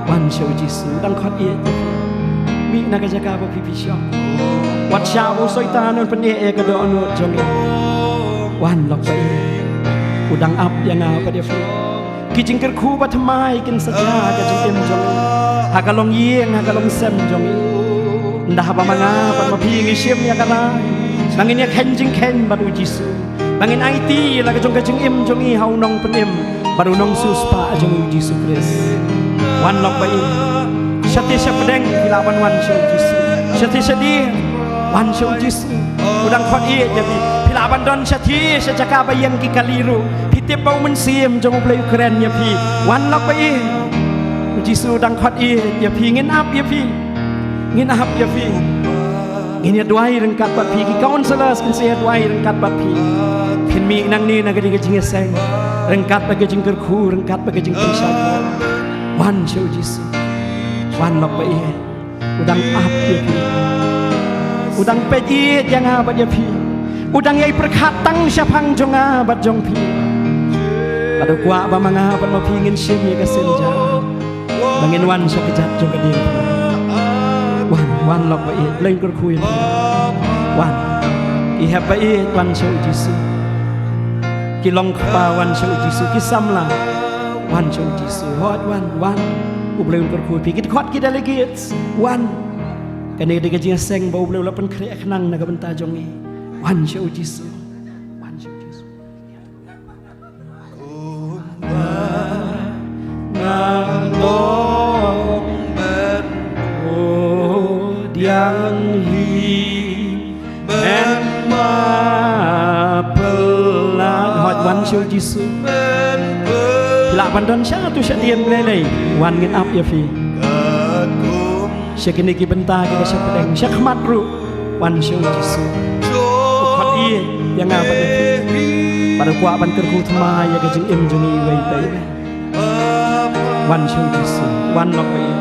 Wan sha u Jisu, u dang khot ïeit ïa phi. Mih na ka jaka ba phi phi shong. Wat shah ba u Soitan un pyneh ïa ka dohnud jong ngi. Wan lok ba ïeit. U dang ap ïa nga bad ïa phi. Ki jingkyrkhu ba thymmai kin satia ha ka jingim jong ngi, ha ka longïing, ha ka longsem jong ngi. Ynda haba ma nga bad ma phi ngi shim ïa ka rai ba ngin ïakheiñ jingkheiñ bad u Jisu, ba ngin aiti la ka jong ka jingim jong ngi ha u Nongpynim bad u Nongsiewspah jong ngi u Jisu Khrist. Wan lok ba ïeit. Shathie shapdeng phi lah ban wan sha u Jisu. Shathie shadien wan sha u Jisu. U dang khot ïeit ïa phi. Phi lah ban don shathie sha jaka ba ïeng ki kali ruh. Phi tip ba u Mynsiem jong U Blei u kren ïa phi. Wan lok ba ïeit. U Jisu u dang khot ïeit ïa phi, ngin ap ïa phi. Ngin ap ïa phi. Ngin ïa duwai ryngkat bad phi, ki counselors kin sa ïa duwai ryngkat bad phi. Phin mih nangne na ka dei ka jingïaseng ryngkat bad ka jingkyrkhu, ryngkat bad ka jingpynshai. Wan sha u Jisu. Wan lok ba ïeit. U dang ap ïa phi. U dang peit ïeit ïa nga bad ïa phi. U dang ïai pyrkhat tang shaphang jong nga bad jong phi. Bad u kwah ba ma nga bad ma phi ngin shim ïa ka sienjam ba ngin wan sha kjat jong ka diengphna. Wan, wan lok ba ïeit, Blei un kyrkhu ïa phi. Wan. Ki hep ba ïeit, wan sha u Jisu. Ki longkpa, wan sha u Jisu. Ki samla, wan sha u Jisu. Hooid, wan, wan. U Blei un kyrkhu ïa phi. Ki dkhot, ki delegates, wan. Kane ka dei ka jingïaseng ba U Blei u la pynkhreh khnang na ka bynta jong ngi. Wan sha u Jisu. Wan sha u Jisu. Kumba nga long ban pdiang hi men ma pynlait. Hooid, wan sha u Jisu. Lah ban don sha tu sha dien lei lei. Wan ngin ap ïa phi. Sha kine ki bynta kiba sha pdeng sha khmat ruh. Wan sha u Jisu. U khot ïeit ïa nga bad ïa phi. Bad u kwah ban kyrkhu thymmai ïa ka jingim jong ngi iwei pa iwei. Wan sha u Jisu. Wan lok ba ïeit.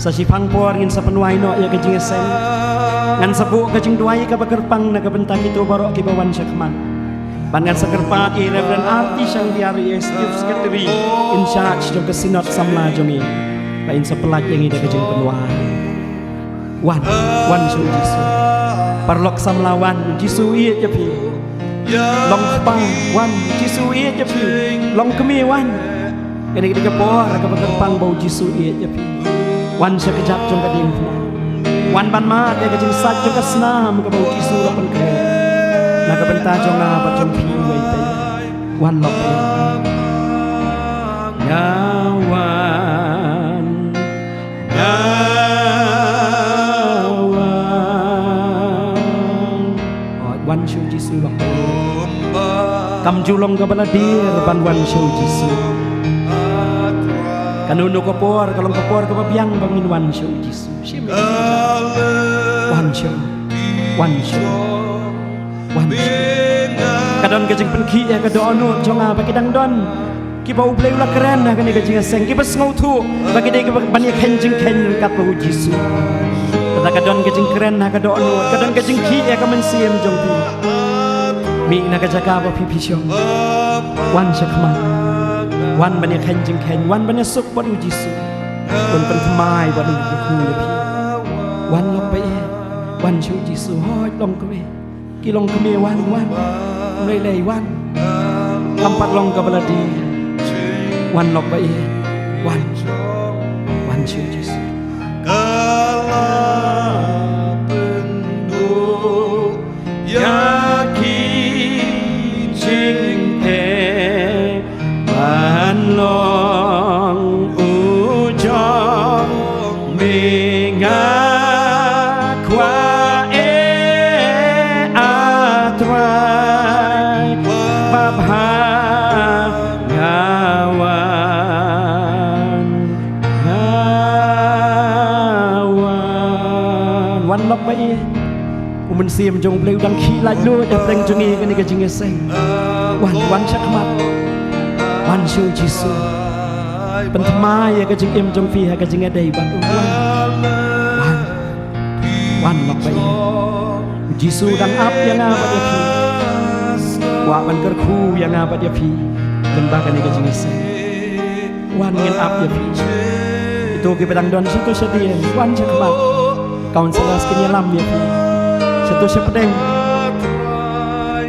Sa shiphang por ngin sa pynwai noh ïa ka jingïaseng. Ngan sa buh ka jingduwai kaba kyrpang na ka bynta kito baroh kiba wan sha khmat. Bad ngan sa kyrpad ïa i Reverend R T Shangdiari, Executive Secretary in charge jong ka Synod samla jong ngi, ba in sa pynlait ïa ngi da ka jingpynwai. Wan, wan sha u Jisu. Paralok samla, wan, u Jisu u ïeit ïa phi. Longkpa, wan, u Jisu u ïeit ïa phi. Longkmie, wan. Kane ka dei ka por kaba kyrpang ba u Jisu u ïeit ïa phi. Wan sha kjat jong ka diengphna. Wan ban mad ïa ka jingsait jong ka snam kaba u Jisu u la pynkhreh na ka bynta jong nga bad jong phi iwei pa iwei. Wan lok. Nga wan. Nga wan. Oh, wan sha u Jisu lok. Kam ju long kaba la dier ban wan sha u Jisu. Kano kano ka por ka long ka por kaba biang ba ngin wan sha u Jisu. Shim ïa ka. Wan sha u. Wan sha u. Wan sha u. Ka don ka jingpynkhih ïa ka dohnud jong nga ba ki dang don Kiba U Blei u la kren ha kane ka jingïaseng, kiba sngewthuh ba ki dei kiba ban ïakheiñ jingkheiñ ryngkat bad U Jisu. Lada ka don ka jingkren ha ka dohnud, ka don ka jingkhih ïa ka mynsiem jong phi, mih na ka jaka ba phi phi shong. Wan shakhmat. Wan ban ïakheiñ jingkheiñ, wan ban ïasuk bad U Jisu. Wan pynthymmai bad U Jisu ïa phi. Wan lok ba ïeit. Wan sha U Jisu, hooid long kawei. Ki long kmie, wan, wan. Lei lei, wan. Kam pat long kaba la die. Wan lok ba ïeit. Wan. Wan sha U Jisu. Ka la pynduh ïa ki jingeh ban long u jong me, nga kwah, eh, A Trai, ba bha nga wan, nga wan. Wan lok ba ïeit. U Mynsiem jong U Blei u dang khih laitluid hapdeng jong ngi ha kane ka jingïaseng. Wan, wan shakhmat. Wan sha U Jisu. Pynthymmai ïa ka jingim jong phi ha ka jingïadei bad u. Wan. Wan. Wan lok ba ïeit. U Jisu u dang ap ïa nga bad ïa phi. Kwah ban kyrkhu ïa nga bad ïa phi. Lyngba kane ka jingïaseng. Wan, ngin ap ïa phi. Kito kiba dang don shato shadien, wan shakhmat. Counselors kin ïalam ïa phi. Shato shapdeng.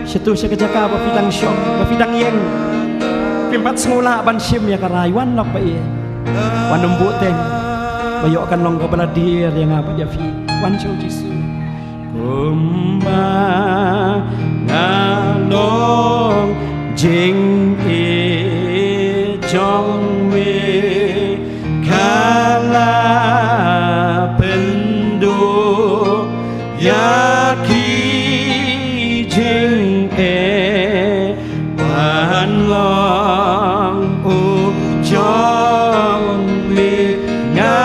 Shato sha ka jaka ba phi dang shong, ba phi dang ïeng. Phim pat sngewlah ban shim ïa ka rai, wan lok ba ïeit. Wan, ym buhteng. Ba ïoh kan long kaba la dier ïa nga bad ïa phi. Wan sha U Jisu. Kumba nga long jingïeit jong me, ka la pynduh ïa ki jingeh ban long u jong me, nga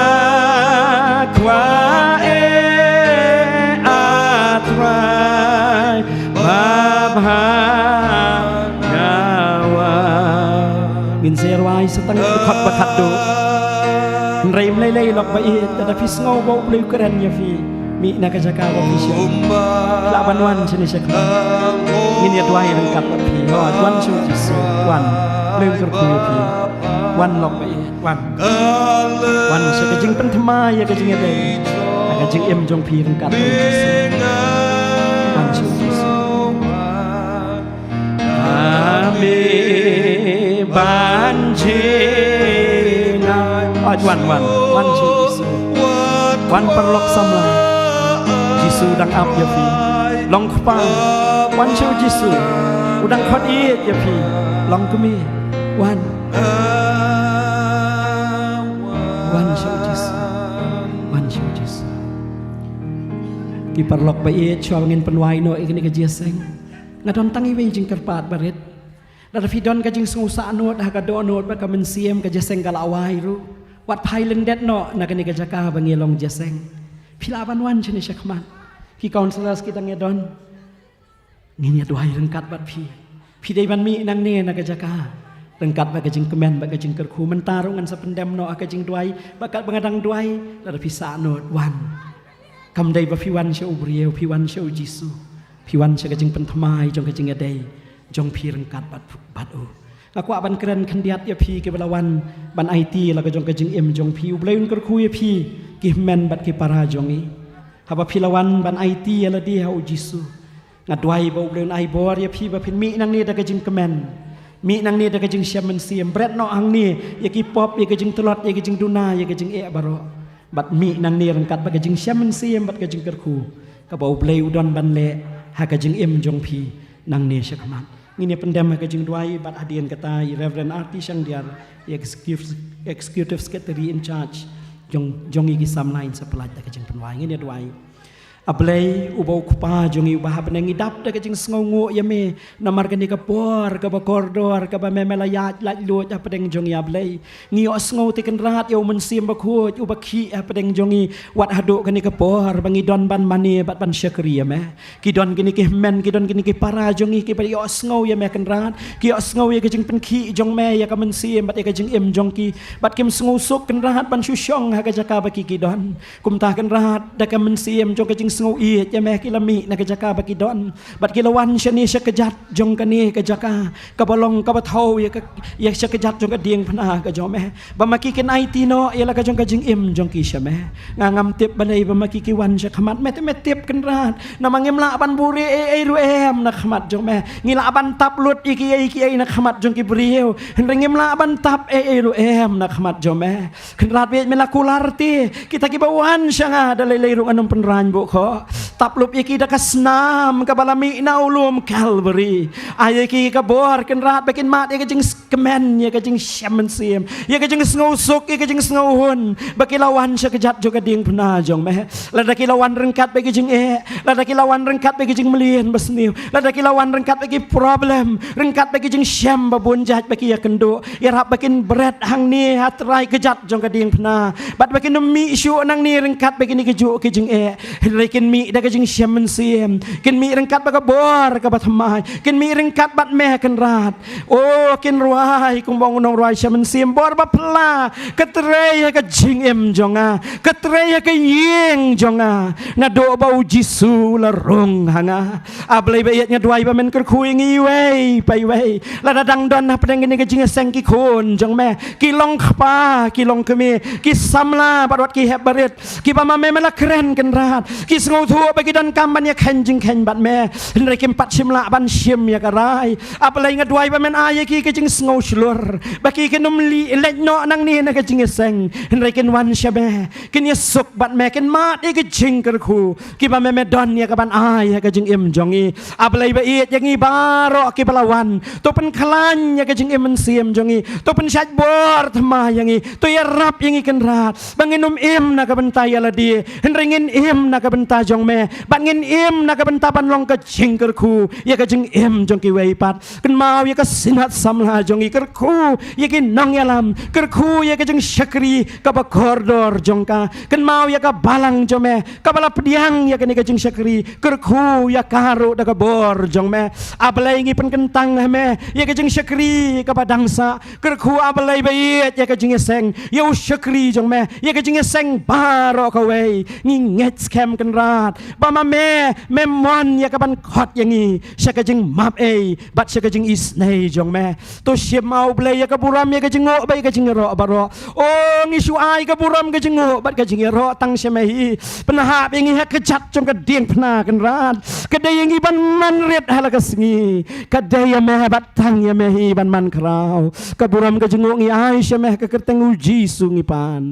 kwah, eh, A Trai, ba bha nga wan. Ngin sa rwai sa tang dkhot ba khatduh. Hynrei ym lei lei lok ba ïeit, lada phi sngew ba U Blei u kren ïa phi, mih na ka jaka ba phi shong. Lah ban wan shane shakhmat. Ngin ïa duwai ryngkat bad phi. Wan, wan sha U Jisu. Wan. U Blei un kyrkhu ïa phi. Wan lok ba ïeit. Wan. Wan sha ka jingpynthymmai ïa ka jingïadei, ïa ka jingim jong phi ryngkat bad U Jisu. Wan sha U Jisu. Ame ban jingïadei. Wan, wan, wan sha U Jisu. Wan paralok samla. Jisu dang ap ïa phi. Long kpa. Wan sha U Jisu. U dang khot ïeit ïa phi. Long kmie. Wan. Wan sha U Jisu. Wan sha U Jisu. Ki paralok ba ïeit, shuwa ba ngin pynwai noh ïa kane ka jingïaseng, nga don tang iwei i jingkyrpad barit. Lada phi don ka jingsngewsahnud ha ka dohnud bad ka mynsiem, ka jingïaseng ka la wai ruh, wat phai lyndet noh na kane ka jaka ba ngi long jingïaseng. Phi lah ban wan shane shakhmat. Ki counselors ki dang ïa don. Ngin ïa duwai ryngkat bad phi. Phi dei ban mih nangne na ka jaka ryngkat bad ka jingkmen bad ka jingkyrkhu. Mynta ruh ngan sa pyndem noh ha ka jingduwai, bad katba nga dang duwai, lada phi sahnud, wan. Kam dei ba phi wan sha u briew, phi wan sha U Jisu. Phi wan sha ka jingpynthymmai jong ka jingïadei jong phi ryngkat bad, bad u. Nga kwah ban kren khyndiat ïa phi kiba la wan ban aiti la ka jong ka jingim jong phi. U Blei un kyrkhu ïa phi, ki hynmen bad ki para jong ngi. Haba phi la wan ban aiti ïa lade ha U Jisu, nga duwai ba U Blei un ai bor ïa phi ba phin mih nangne da ka jingkmen. Mih nangne da ka jingshem mynsiem. Bret noh hangne ïa ki pop, ïa ka jingtlot, ïa ka jingduna, ïa ka jingeh baroh. Bad mih nangne ryngkat bad ka jingshem mynsiem bad ka jingkyrkhu kaba U Blei u don ban leh ha ka jingim jong phi nangne shakhmat. Ngin ïa pyndem ha ka jingduwai bad hadien kata i Reverend R T Shangdiar, i Executive, Executive Secretary in Charge jong, jong ngi ki samla, in sa pynlait da ka jingpynwai. Ngin ïa duwai. A Blei, uba u Kpa jong ngi uba ha bneng, ngi dap da ka jingsngewnguh ïa me namar kane ka por kaba kordor kaba me me la ïaid laitluid ha bneng jong ngi, A Blei. Ngi ïohsngew te Kynrad ïa u Mynsiem Bakhuid uba khih ha bneng jong ngi, wat haduh kane ka por ba ngi don ban mane bad ban shakri ïa me. Ki don kine ki hynmen, ki don kine ki para jong ngi kiba ïohsngew ïa me Kynrad, ki ïohsngew ïa ka jingpynkhih jong me ïa ka mynsiem bad ïa ka jingim jong ki, bad kim sngewsuk Kynrad ban shu shong ha ka jaka ba ki ki don. Kumta Kynrad, da ka mynsiem jong ka jingsngew ïeit ïa me ki la mih na ka jaka ba ki don, bad ki la wan shane sha kjat jong kane ka jaka kaba long kaba thaw ïa ka, ïa sha kjat jong ka diengphna ka jong me. Ba ma ki kin aiti noh ïa la ka jong ka jingim jong ki sha me. Nga ngam tip balei ba ma ki ki wan sha khmat me, te me tip Kynrad. Namar ngim lah ban buhrieh ei ei ruh em na khmat jong me. Ngi lah ban tap lut ïa kiei kiei na khmat jong ki briew, hynrei ngim lah ban tap ei ei ruh em na khmat jong me. Kynrad, bad me la kular te kita kiba wan sha nga da lei lei ruh ngan ym pynrang buh khoh. Tap lut ïa ki da ka snam kaba la mih na u lum Kalbari. Ai ïa ki ka bor Kynrad ba kin mad ïa ka jingkmen, ïa ka jingshem mynsiem, ïa ka jingsngewsuk, ïa ka jingsngewhun ba ki la wan sha kjat jong ka diengphna jong me. Lada ki la wan ryngkat bad ki jingeh, lada ki la wan ryngkat bad ki jingmlien basniew, lada ki la wan ryngkat bad ki problem, ryngkat bad ki jingshem ba bun jait ba ki ïakynduh, ïarap ba kin bret hangne ha trai kjat jong ka diengphna, bad ba kin ym mih shuh nangne ryngkat bad kine ki juh ki jingeh. Hynrei kin mih da ka jingshem mynsiem, kin mih ryngkat bad ka bor kaba thymmai, kin mih ryngkat bad me Kynrad. O, kin rwai kumba ong u nongrwai shem mynsiem, bor ba phylla ka trei ha ka jingim jong nga, ka trei ha ka ïing jong nga, naduh ba u Jisu u la rung ha nga. A Blei ba ïeit, nga duwai ba men kyrkhu ïa ngi iwei pa iwei. Lada dang don ha pdeng kane ka jingïaseng ki khun jong me, ki long kpa, ki long kmie, ki samla bad wat ki hep barit, kiba ma me me la kren Kynrad, ki sngewthuh ba ki donkam ban ïakheiñ jingkheiñ bad me, hynrei kim pat shym lah ban shim ïa ka rai. A Blei, nga duwai ba men ai ïa ki ka jingsngew shlur, ba ki kin ym leit noh nangne na ka jingïaseng, hynrei kin wan sha me, kin ïasuk bad me, kin mad ïa ka jingkyrkhu kiba me me don ïa ka ban ai ha ka jingim jong ngi. A Blei ba ïeit, ïa ngi baroh kiba la wan, to pynkhlaiñ ïa ka jingim mynsiem jong ngi, to pynshait bor thymmai ïa ngi, to ïarap ïa ngi Kynrad, ba ngin ym im na ka bynta ïa lade, hynrei ngin im na ka bynta jong me, bad ngin im na ka bynta ban long ka jingkyrkhu ïa ka jingim jong kiwei pat. Kynmaw ïa ka Synod samla jong ngi, kyrkhu ïa ki nongïalam, kyrkhu ïa ka jingshakri kaba kordor jong ka. Kynmaw ïa ka balang jong me kaba la pdiang ïa kane ka jingshakri, kyrkhu ïa ka ruh da ka bor jong me. A Blei, ngi pynkyntang ha me ïa ka jingshakri kaba dang sah. Kyrkhu, A Blei ba ïeit, ïa ka jingïaseng, ïa u shakri jong me, ïa ka jingïaseng baroh kawei. Ngi ngeit skhem Kynrad ba ma me mem wan ïa ka ban khot ïa ngi sha ka jingmap ei bad sha ka jingisynei jong me. To shim, A Blei, ïa ka burom, ïa ka jingnguh bad ïa ka jingïaroh baroh. O, ngi shu ai ka burom, ka jingnguh bad ka jingïaroh tang sha me hi. Pynhap ïa ngi ha kjat jong ka diengphna Kynrad. Ka dei ïa ngi ban man rit ha la ka sngi, ka dei ïa me bad tang ïa me hi ban man khraw. Ka burom, ka jingnguh ngi ai sha me, ha ka kyrteng u Jisu ngi pan.